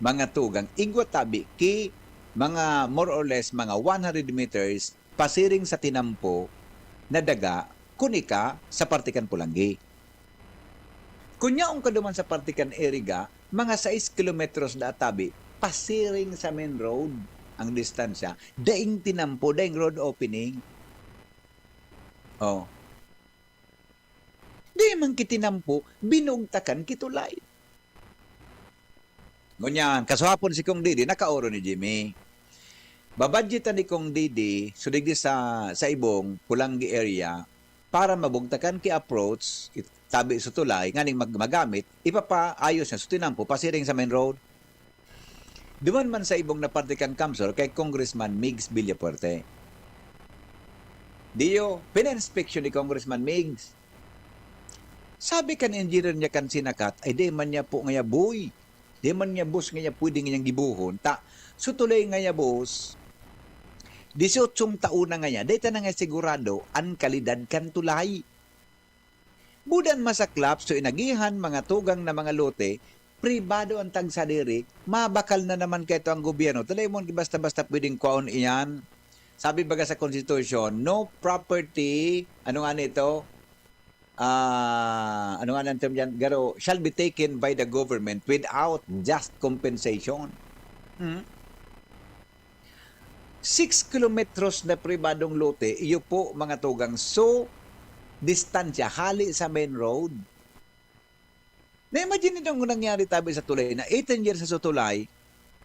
mga tugang, igwa tabi ki mga more or less mga one hundred meters pasiring sa tinampo na daga, kun ika sa parte kan Pulangi. Kun yaon ka duman sa parte kan Iriga, mga sais kilometros da tabi, pasiring sa main road ang distansya, daing tinampo, daing road opening. Oh. Di man ki tinampo, binugtakan ki tulay. Ngunyan, kasuhapon si Kong Didi, nakaoro ni Jimmy. Babadgetan ni Kong Didi, so digdi sa, sa Ibong, Pulangi area, para mabugtakan ki approach, tabi sa tulay, nganing mag-, magamit, ipapaayos niya sa tinampo, pasiring sa main road. Duman man sa Ibong na parte kan CamSur, kay Congressman Migs Villafuerte. Diyo, pina-inspection ni Congressman Migs. Sabi kan engineer niya kan sinakat, ay di man niya po ngaya buoy. Di man niya bus nga niya pwede nga niyang gibohon. Ta, so tulay nga niya bus, disyotsyong taon na nga niya, dai ta na nga sigurado an kalidad kan tulay. Budan masaklap, so inagihan, mga tugang na mga lote, pribado ang tagsadiri, mabakal na naman kaito ang gobyerno. Tulay mo, basta-basta pwedeng kwaon iyan. Sabi baga sa konstitusyon, no property, ano nga nito? Ah, ano nga ang term diyan? Garo, shall be taken by the government without just compensation. Hmm? Six kilometros na pribadong lote, iyo po, mga tugang. So, distansya, hali sa main road. Na-imagine nindo ang nangyari tabi sa tulay na eighteen years sa tulay,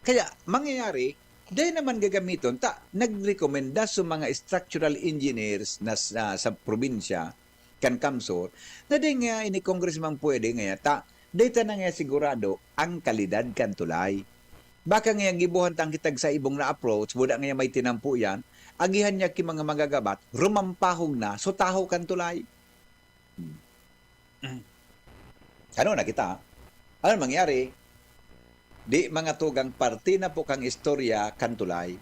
kaya mangyayari, dahil naman gagamiton, ta, nagrekomenda sa mga structural engineers na sa, sa probinsya, kan CamSur, na di nga ini congressman pwede nga ta, di ta na nga sigurado ang kalidad kan tulay. Baka nga gibuhan tang kitag sa ibong na approach, buda nga may tinampo yan, agihan niya ki mga magagabat, rumampahog na, so taho kan tulay. Hmm. Ano na kita? Ano mangyari? Di mga tugang parte na po kang istorya kan tulay.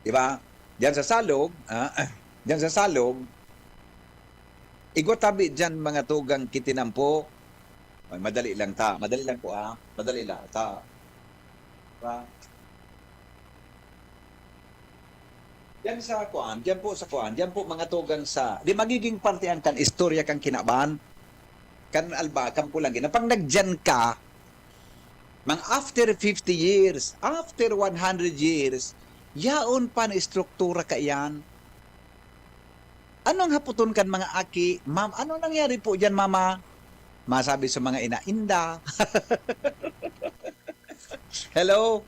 Di ba? Diyan sa Salog, ah, diyan sa Salog, igwa tabi diyan mga tugang kitinampo. Ay, madali lang ta. Madali lang po, ah. Madali lang ta. Di ba? Diyan sa kuan, diyan po sa kuan, diyan po mga tugang sa, di magiging parte ang kan istorya kan kinaban, kan alba, kan pulanggi. Na pag nagdiyan ka, mang after fifty years, after one hundred years, yaon pa na estruktura ka iyan. Anong haputon kan mga aki, ma'am? Ano nangyari po diyan, mama? Masabi sa mga ina, inda. Hello?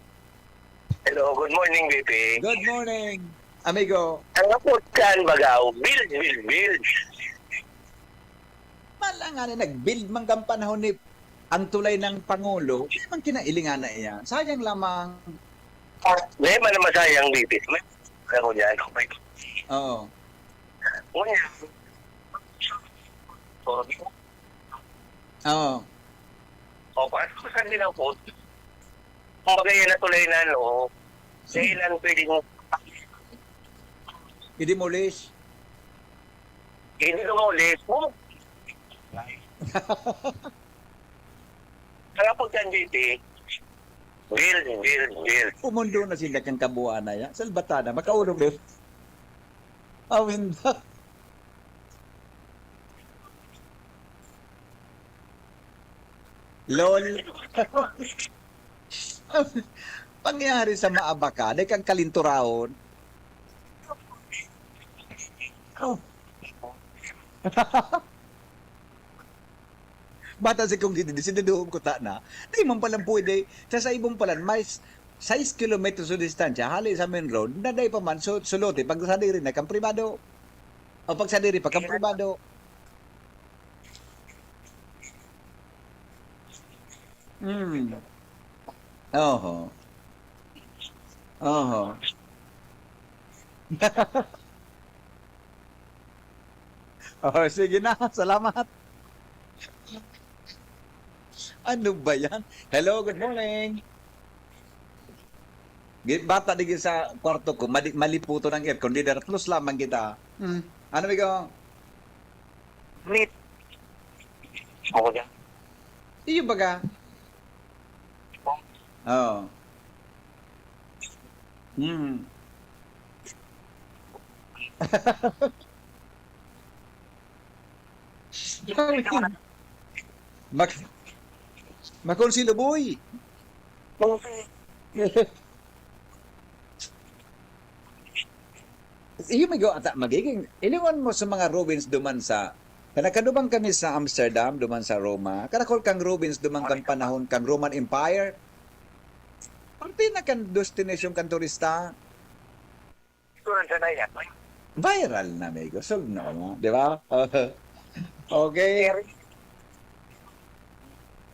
Hello, good morning, B P. Good morning, amigo. Ang hapot kan bagaw, build, build, build. Mala nga na nag-build man kan panahon ni ang tulay ng Pangulo, di man kinailingan na iyan. Sayang lamang. Ah, di man na masayang, B P. May ako dyan. Okay. Oo. Ngunyan, sorry. Oo. O, paano ko sa nila po? Kumbaga yan na tulay na, no? Sa ilan pwede mo I-demolish. Hindi ko maulit. Kaya po dyan, B P, build, build, build. Pumundo na sila kang kabuuan na yan. Salbatada, makaulog din. Awin ba? Lol. Pangyari sa maabaka, dai kang kalinturaon. Oh. Bata si kong gini, sinuduhon ko ta na. Di man palang pwede. Sa, sa ibong palan, may s-, sais kilometro sa distansya, hali sa main road, na dai pa man, so, sulote, pag sadiri na kang pribado. O pag sadiri pa kang pribado. Hmm. Oho. Oho. Oh, sige na. Salamat. Ano ba yan? Hello, good morning. Gi-, bata digdi sa kwarto ko, mali-, maliputon ang aircon. Di dara, plus lamang kita. Hmm. Ano, amigo? Meet. Ako dyan. Iyo baga? Oo. Hmm. Mak-, makonsilo, boy. Iyo, may gawa ata magiging, ilingon mo sa mga ruins duman sa, kan nagkadubang kami sa Amsterdam, duman sa Roma, kadakol kang ruins duman kan panahon kang Roman Empire. Parte na kan destinasyon kan turista. Ito rin sa naiya. Viral na, amigo. Solve na mo, di ba? Okay. Eri.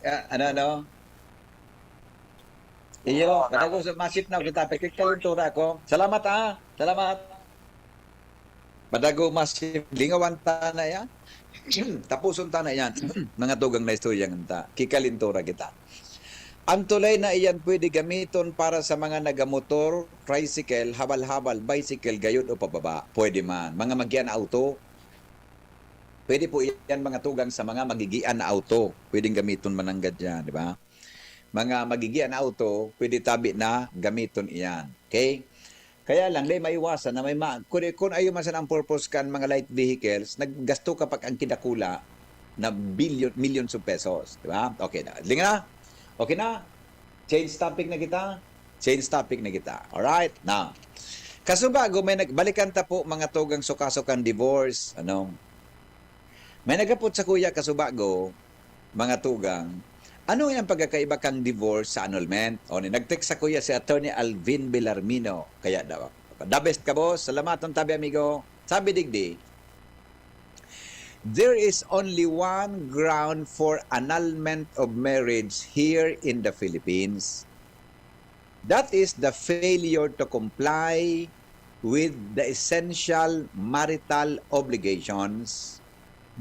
Ah, ano, ano? Iyo, oo, katago sa masip na kita, pakikalentura ko. Salamat, ah. Salamat. Madago mas lingawan ta na yan. Tapuson ta na yan. Mga tugang na istorya nganta. Kikalintura kita. Ang tulay na iyan pwede gamiton para sa mga nagamotor, tricycle, habal-habal, bicycle, gayod o pababa. Pwede man. Mga magian na auto. Pwede po iyan mga tugang sa mga magigian na auto. Pwedeng gamiton mananggad yan, di ba? Mga magigian na auto, pwede tabi na gamiton iyan. Okay? Kaya lang, di maiwasan na may ma-, kung, kung ayo man sana ang purpose kan mga light vehicles, naggasto ka pa ang kidakula na billion, millions of pesos. Di ba? Okay na. Linga na? Okay na? Change topic na kita? Change topic na kita. Alright? Now, kasubago, may nagbalikan ta po mga tugang sukaso kan divorce. Ano? May naghapot sa kuya kasubago, mga tugang, ano ang pagkakaiba kang divorce sa annulment? O, ni nag-text sa kuya si Attorney Alvin Belarmino. Kaya daw, the best ka, boss. Salamaton tabi, amigo. Sabi digdi, there is only one ground for annulment of marriage here in the Philippines. That is the failure to comply with the essential marital obligations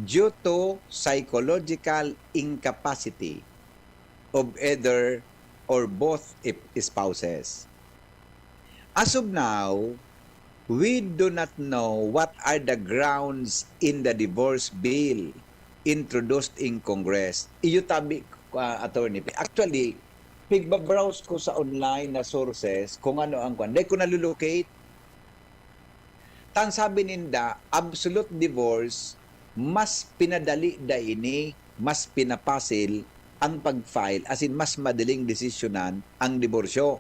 due to psychological incapacity of either or both ip-, spouses. As of now, we do not know what are the grounds in the divorce bill introduced in Congress. Iyo tabi, ah, Attorney P. Actually, pigbabrowse ko sa online na sources kung ano ang kwan. Dai ko nalulocate. Tan sabi ninda, absolute divorce, mas pinadali da ini, mas pinapasil ang pag-file, as in, mas madaling desisyonan ang diborsyo.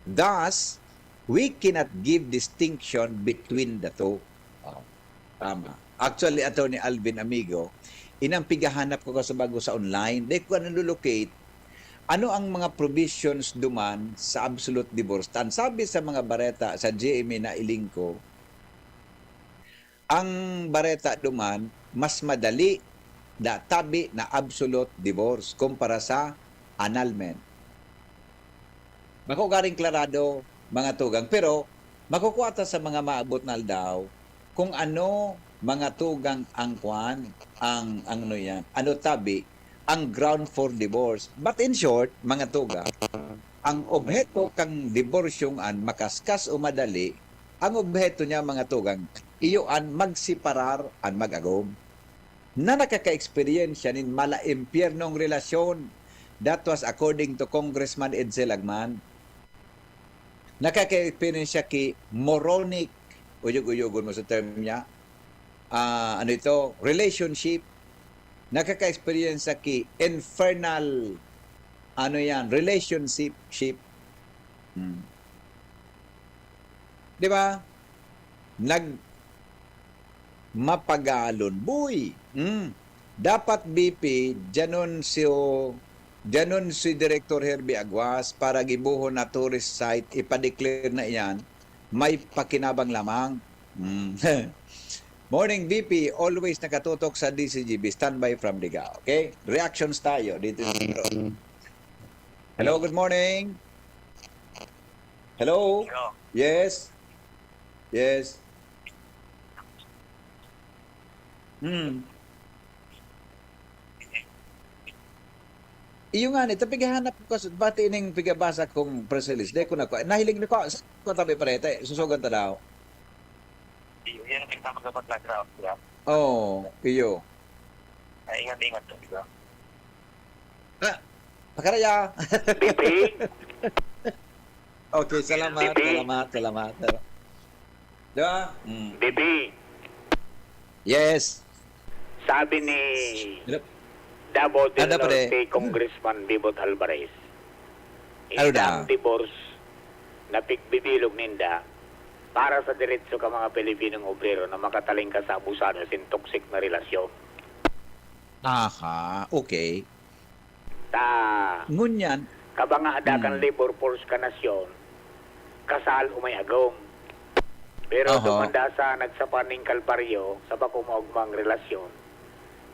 Thus, we cannot give distinction between the two. Oh, tama. Actually, Attorney Alvin, amigo, inang pighahanap ko kasubago sa online, dai ko nalulocate ano ang mga provisions duman sa absolute divorce. Tan sabi sa mga bareta sa G M A na iling ko, ang bareta duman, mas madali na tabi na absolute divorce kumpara sa annulment. Bako garing klarado, mga tugang, pero makukuha ta sa mga maabot na aldaw kung ano, mga tugang, ang kwan, ang, ang ano yan, ano tabi, ang ground for divorce. But in short, mga tugang, ang obheto kang diborsyong an makaskas o madali, ang obheto niya, mga tugang, iyo an magseparar an mag-agom. Na nakaka-eksperyensya nin mala-impyernong relasyon. That was according to Congressman Edsel Agman. Nakaka-experience siya ki moronic, uyog-uyogon mo sa term niya, ah, ano ito, relationship. Nakaka-experience siya ki infernal, ano yan, relationship. Hmm. Di ba? Nag-, mapagalon. Boy! Hmm. Dapat, V P, dyanon si, dyanon si Director Herbie Aguas para gibohon na tourist site, ipa-declare na iyan, may pakinabang lamang. Hmm. Morning, V P. Always nakatutok sa D C G B. Standby from Ligao. Okay? Reactions tayo dito sa bro. Hello, good morning. Hello? Hello. Yes. Yes. Hmm. Iyo nga ni, ta pighahanap ko kas-, pati ning pigabasa kong press release, dai ko na, nahiling na ko, sa ko tabi parete, susugan ta daw. Iyo, yan ang nagtatago sa background, di ba? Oo, iyo. Ay, ingat-ingat ka, di ba? Ah, pakaraya. Bibi. Okay, salamat, Bibi. Salamat, salamat. Di ba? Mm. Bibi. Yes. Sabi ni Hello? Davao del Ano, pre? Norte Congressman Bebot Alvarez, Ano "Indang daw? Divorce na pigbibilog ninda para sa diretso ka mga Pilipinong obrero na makataling ka sa abusado sin toxic na relasyon." Aha, okay. Ta, Ngunyan, kabanga da kan hmm. labor force ka nasyon, kasal o may agom. Pero Oho. Duman da sa nagsapan ning kalbaryo sa bako maogmang relasyon,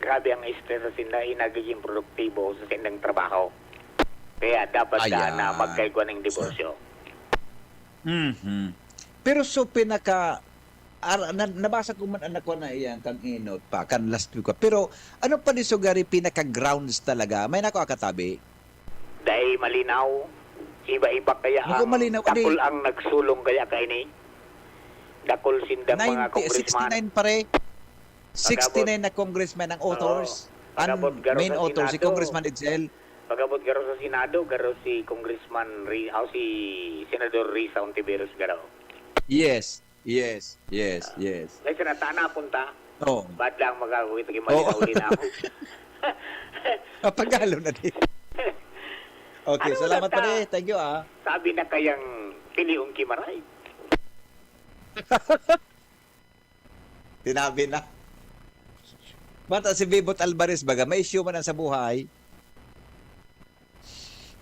grabe ang stress sa sinda, i nagiging produktibo sa sindang trabaho. Kaya dapat da Ayan. Na magkaigwa ning diborsyo. Mhm. Pero so pinaka Ar-, na, nabasa ko man ang nakuha na iyan, kan Inot pa, kan last week pa. Pero ano pa ni sugari pinaka-grounds talaga? May nako akatabi? Dai malinaw, iba-iba kaya Ako ang malinaw, dakul adi. Ang nagsulong kaya kaini. Dakul sinda mga ninety, congressman. sixty-nine pare. sixty-nine na congressman ang authors. Pagabot Ang garo main sa author, si Senado. Congressman Edsel. Pagabot garo sa Senado, garo si Congressman Ri, oh, si Senador Risa Ontiveros garo. Yes, yes, yes, yes. Kaya sinatana punta, Oh. Bad lang magagawit, lagi Oo. malinaw-linaw. Papagalo na din. Okay, Ano salamat lang ta? Pare. Thank you ah. Sabi na kayang pilion ki Maray. Tinabi na. Bata si Bebot Alvarez baga, may issue man ang sa buhay.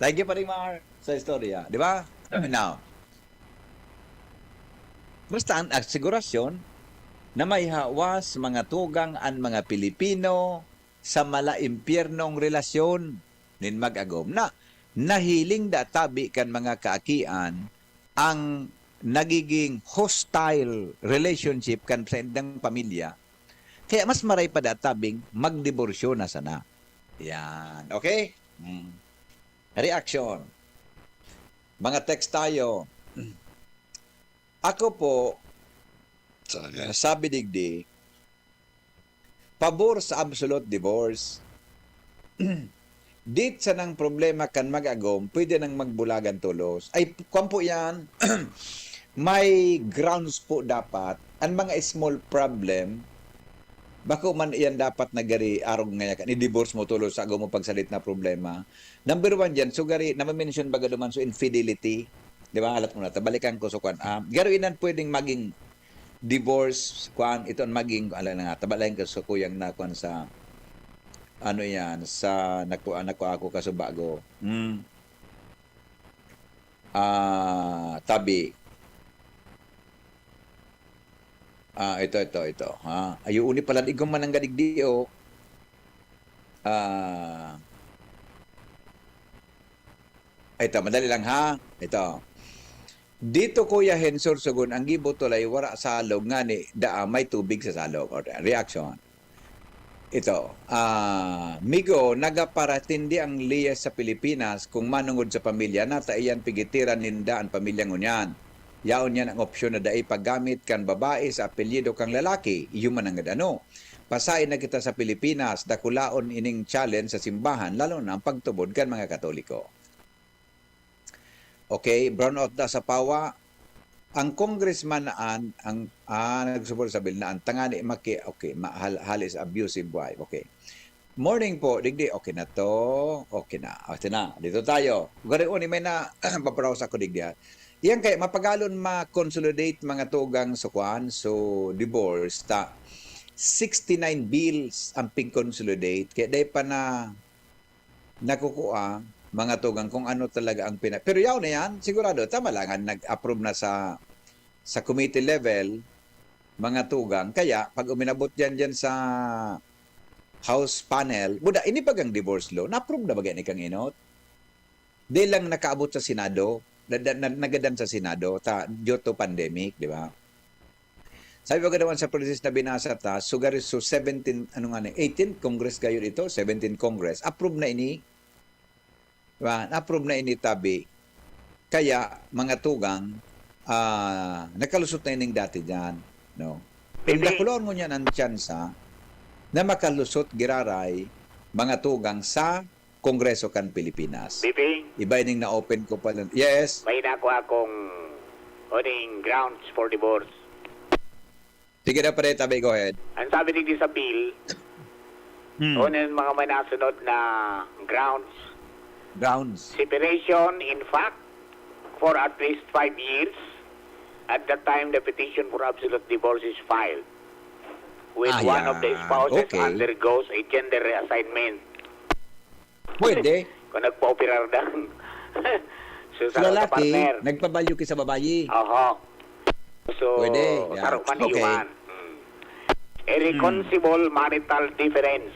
Thank you Pare Mar sa istorya, di ba? Now, basta ang asigurasyon na may hawas mga tugang an mga Pilipino sa mala impyernong relasyon nin mag-agom na nahiling da tabi kan mga kaakian ang nagiging hostile relationship kan sa indang pamilya. Kaya mas maray pa da tabing magdiborsyo na sana. Yan. Okay? Mm. Reaction. Mga text tayo. Ako po, sabi digdi, pabor sa absolute divorce. Dit sanang problema kan mag-agom, pwede nang magbulagan tolos. Ay, kwan po yan, may grounds po dapat. Ang mga small problem, bako man iyan dapat nagari arog nga yakan, i-divorce mo tolos sa agom mo pagsalit na problema. Number one dyan, so gari, namamensyon baga duman, so infidelity. Di ba? Alat mo na, tabalikan ko so kwan. Ah, garo inan pwedeng maging divorce, kwan, ito ang maging, ala na nga, tabalayan ko sa kuyang na, kwan, sa, ano yan, sa, naku, naku ako kasubago. Hmm. Ah, tabi. Ah, ito, ito, ito. Ha? Ayuuni pala, igong mananggadigdi, oh. Ah, ito, madali lang, ha? Ito. Dito, Kuya Hensor Sugon, ang gibo tulay, wara sa alog, ngani, daa may tubig sa salog. Or reaction. Ito, ah, Migo, nagaparatindi ang liyes sa Pilipinas kung manungod sa pamilya, nata iyan pigitiran ninda an pamilya ngunyan. Yaon niyan ang opsyon na dai paggamit kan babae sa apelyido kan lalaki, iyo man nanggad ano. Pasain na kita sa Pilipinas, dakulaon ining challenge sa simbahan, lalo na ang pagtubod kan mga Katoliko. Okay, brown out da sa pawa. Ang congressman na an, ang, ah, nagsuporta sa bill na an tangani maki-, okay, ma-, hal-, hali sa abusive wife. Okay. Morning po, digdi, okay na to. Okay na. Okay na. Dito tayo. Gari, uni, may na, paparaos ako digdi, ha. Yan kaya, mapagalon ma-consolidate mga tugang sa kwan, so divorce, ta sixty-nine bills ang ping-consolidate. Kaya dahil pa na nakukua, mga tugang, kung ano talaga ang pina-, pero yaw na yan, sigurado, tama lang, nag-approve na sa, sa committee level, mga tugang. Kaya, pag uminabot yan dyan sa House panel, buda, ini bagang divorce law, na-approve na ba gani kang Inot? Di lang nakaabot sa Senado, na, na, na, nagadan sa Senado, ta, due to pandemic, di ba? Sabi pa ganawan sa presis na binasa ta, sugar is so seventeen, ano nga ni, eighteenth Congress kayo dito, seventeenth Congress, approve na ini, di ba? Approve na ini tabi. Kaya, mga tugang, ah, nakalusot na ining dati dyan, no? Kung Bibi. Dakulon mo niyan ang tsansa na makalusot giraray, mga tugang sa Kongreso kan Pilipinas. Bibi, Iba ining na-open ko pala. Yes. May nako akong oning grounds for divorce. Sige na pare, tabi, go ahead. Ang sabi digdi sa bill, Hmm. Oning mga may nasunod na grounds. Grounds. Separation, in fact, for at least five years at the time the petition for absolute divorce is filed, with Ah, one of the yan. Spouses Okay. Undergoes a gender reassignment. Pwede. Kung nagpa-operar dan. So, Sa lalaki, nagpabalyo ki sa babayi. Oho. So, Pwede, yeah. Taro man Okay. Iwan. Mm. Irreconcilable marital difference.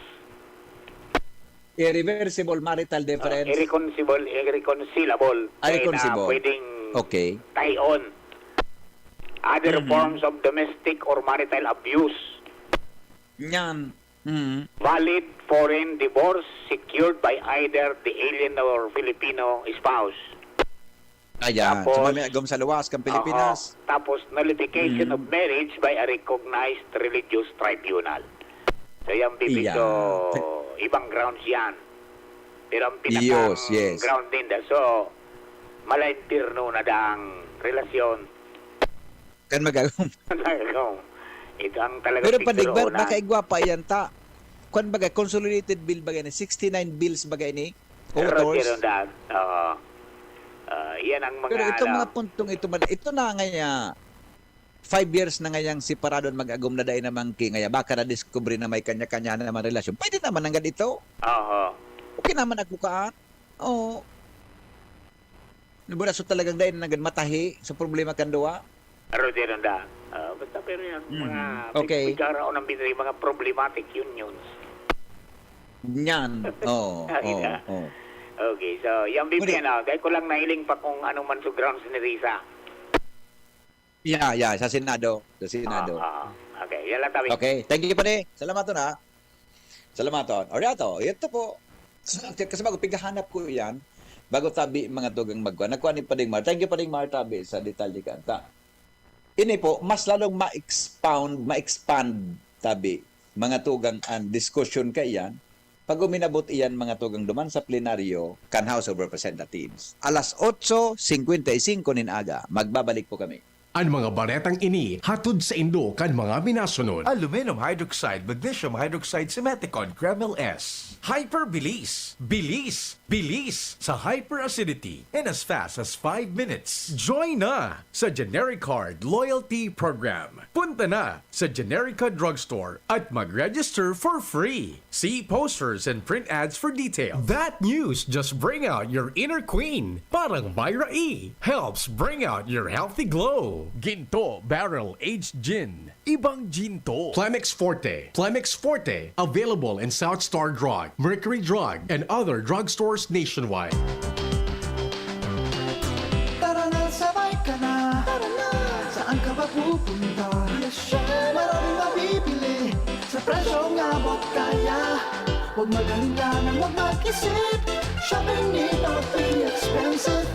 Irreversible marital difference. Uh, irreconcilable, irreconcilable. Ah, irreconcilable. Pwedeng Okay. Tayon. Other Mhm. forms of domestic or marital abuse. Yan. Mhm. Valid foreign divorce secured by either the alien or Filipino spouse. Ayan. Tapos, So, may agom sa luwas kang Pilipinas. Oo. Tapos, nullification Mhm. of marriage by a recognized religious tribunal. So, yan, Bibi, Iya. so, ibang grounds yan. Pero ang pinaka Yes, yes. ground ninda, so, mala impyerno na daang relasyon. Kan magagom. Ano, ito ang talagang Pero picture padigbar, una. Baka igwa pa yan ta. Kwan baga, consolidated bill baga ni, sixty-nine bills baga ni, Pero voters. Zero that, oo. Ah, yan ang mga Pero itong ano. mga puntong ito man, ito na nga niya, five years na ngayang separado ang mag-agom na dai naman ki, ngaya baka na-discover na may kanya-kanya naman relasyon. Pwede naman nanggad ito. Oo. Okay naman ako kaan. Oo. Naburaso talagang dai na nanggad matahi sa problema kan duwa. Pero di rin da. Ah, basta pero yan, Mm. mga Okay. pig-, pigkaraon ng binri, mga problematic unions. Yan. Oo, Ay, oo, na. oo. Okay, so, yan, Bibi, Muli. ano, dahil ko lang nahiling pa kung ano man sa grounds ni Risa. Yeah, yeah, sa Senado. Sa Senado. Ah, ah. Okay, yan lang, Tabi. Okay, thank you, pare. Salamat, ha. Salamat, ha. Oriato, ito po. Kasi bago, pighahanap ko yan. Bago tabi, mga tugang magkuha. Nagkuha ni Pading Mar. Thank you, Pading Mar, tabi, sa detalye kanta. Ini po, mas lalong ma-expound, ma-expand, tabi, mga tugang ang diskusyon kaiyan, pag uminabot iyan, mga tugang, duman sa plenaryo kan House of Representatives. Alas otso cincuenta y cinco nin aga, magbabalik po kami. An mga baretang ini hatod saindo kan mga minasunod. Aluminum hydroxide, magnesium hydroxide, Simeticone, Kremil S. Hyperbilis, bilis, bilis sa hyperacidity in as fast as five minutes. Join na sa Genericard Loyalty Program. Punta na sa Generica Drugstore at mag-register for free. See posters and print ads for detail. That news just bring out your inner queen. Parang Myra E helps bring out your healthy glow. Ginto Barrel Aged Gin. Ibang Ginto. Plemex Forte. Plemex Forte. Available in South Star Drug, Mercury Drug, and other drugstores nationwide. Tara na, sabay ka na. Tara na. Saan ka ba pupunta? Yes, syempre. Maraming mabibili sa presyong abot kaya. Huwag mag-alala, huwag mag-isip. Shopping need not be expensive.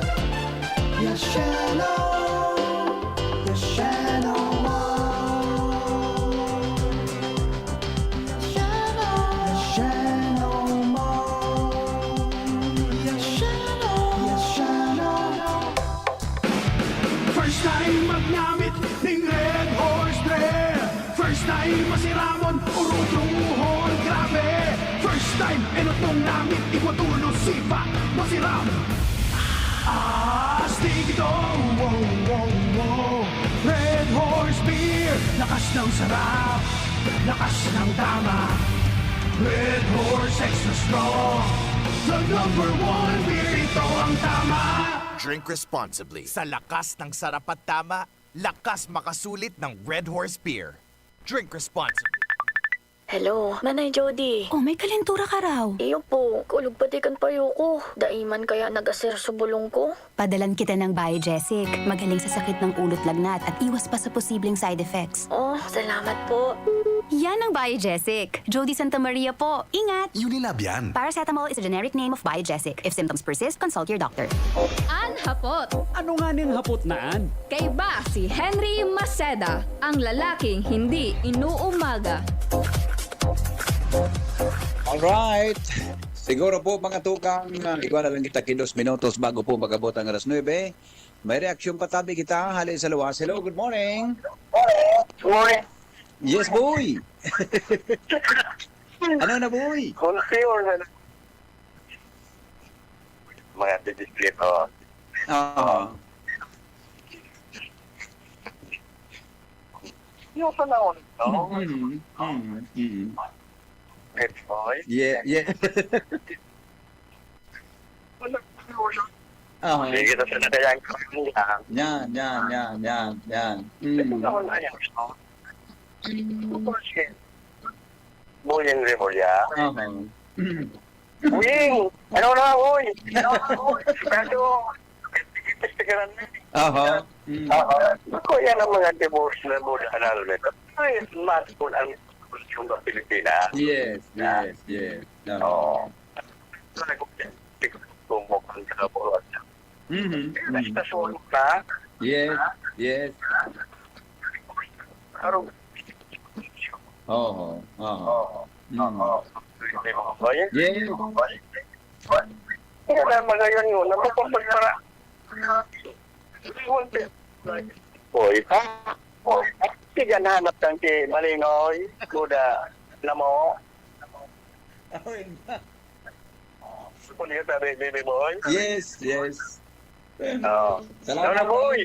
Yes, Sheno. Yes, Sheno Mall. Yes, Sheno. Yes, Sheno Mall. Yes, Sheno. Yes, Sheno. First time magnamit ning Red Horse Beer. First time masiramon, urutuhon, grabe. First time, enot mong namit, igwa tulos, sipa, masiram. Astig ito, wow, wow, wow. Red Horse Beer, lakas ng sarap, lakas ng tama. Red Horse Extra Strong, the number one beer, ito ang tama. Drink responsibly. Sa lakas ng sarap at tama, lakas makasulit ng Red Horse Beer. Drink responsibly. Hello, Nanay Jody. Oh, may kalentura ka raw. Iyo po, kulog pati kan payo ko. Dai man kaya nag-aser sa bulong ko. Padalan kita ng Biogesic. Magaling sa sakit ng ulo't lagnat at iwas pa sa posibleng side effects. Oh, salamat po. Yan ang Biogesic. Jody Santa Maria po. Ingat! Unilab yan. Paracetamol is a generic name of Biogesic. If symptoms persist, consult your doctor. An hapot. Ano nga ning hapot na an? Kaiba si Henry Maceda, ang lalaking hindi inuumaga. Alright. Siguro po, mga tukang, ah, igwa na lang kita kidos minutos bago po mag-abot ang alas nuebe. May reaksyon pa tabi kita. Hali sa luwas. Hello, good morning. Morning. Yes, boy. Ano na, boy? Kung sure na mga didisplay ko. Oo. Yung panahon, no? Mm, mm, mm. Good boy. Yeah, yeah. Wala, wala. Oo. Sige, tapos na kaya ang kanya. Yan, yan, yan, yan, yan. Mm. Ito na wala yan, no? Of course, eh. Boyeng Remulla. Oo. Mm. Boyeng! Ano na, boy? Ano na, boy? Kaso, Aha. Mm. Ako, yan ang mga divorce na boda halal na ito. Ay, mas kung ang konstitusyon ng Pilipinas. Yes, yes, yes. Oo. Oo. Talagang tignan mo ang kabuuan. Mhm, mhm. Basta sunog na. Yes, yes. Karong Oo, oo. Oo. Mm. Oo. Yes. Kaya na magayon yun, napapagpagpara. Oy, ha? Oy, ha? Sige, hanap kang si Malingoy, Buda, Namo. Awin na. Kung yun sabi, baby boy. Yes, yes. Oo. Salamat, Salamat, boy.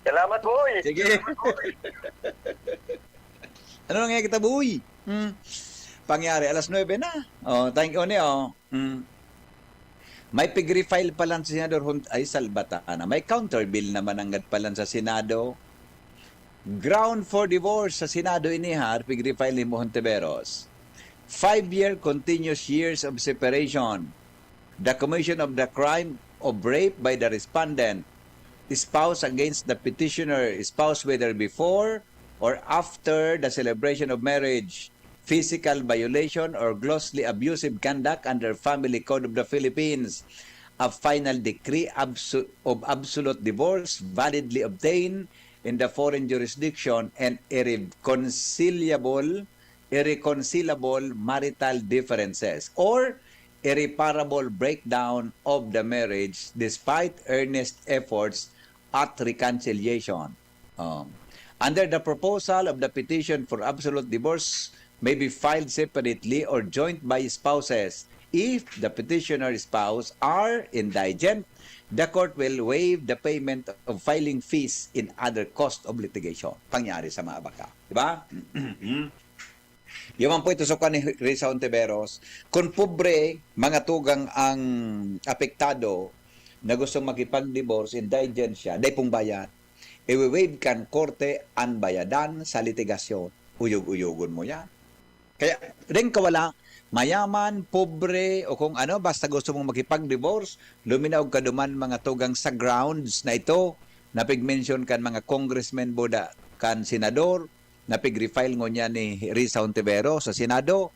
Salamat, boy. Sige. Ano nangyari kita, boy? Hmm. Pangyari, alas nuebe na. Oh, thank you, ni, oh. Hmm. May pig-refile pa lang sa Senador Hon-, ay, salbatana. May counter bill naman nanggad pa lang sa Senado. Ground for divorce sa Senado ini, ha, pig-refile ni Hontiveros. Five-year continuous years of separation. The commission of the crime of rape by the respondent, spouse against the petitioner, spouse whether before or after the celebration of marriage, physical violation or grossly abusive conduct under Family Code of the Philippines, a final decree abso-, of absolute divorce validly obtained in the foreign jurisdiction, and irreconcilable, irreconcilable marital differences or irreparable breakdown of the marriage despite earnest efforts at reconciliation. Um, under the proposal of the petition for absolute divorce may be filed separately or joint by spouses. If the petitioner spouse are indigent, the court will waive the payment of filing fees in other cost of litigation. Pangyari sa mga baka. Di ba? Yaman po ito sa ni Risa Ontiveros. Kung pobre, mga tugang ang apektado na gustong makipag-divorce, indigent siya, dai pong bayad. Iwi-waive kan korte an bayadan sa litigasyon. Uyog-uyogon mo yan. Kaya, ring kawala, mayaman, pobre, o kung ano, basta gusto mong makipag-divorce, luminaw ka duman mga tugang sa grounds na ito, na pig-mention kan mga congressmen, buda, kan senador, na pig-refile ngunyan ni Risa Hontiveros sa Senado,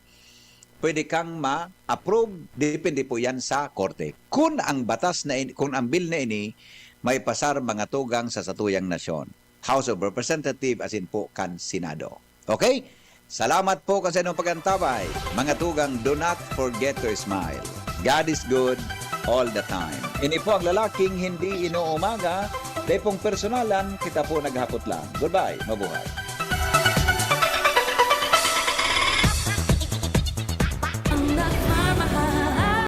pwede kang ma-approve, depende po yan sa korte. Kung ang batas na in-, kung ang bill na ini may pasar mga tugang sa satuyang nasyon, House of Representative asin po kan Senado. Okay? Salamat po kan saindong pag-antabay. Mga tugang, do not forget to smile. God is good all the time. Ini po ang lalaking hindi inuumaga, dai pong personalan, kita po naghapot lang. Goodbye, mabuhay.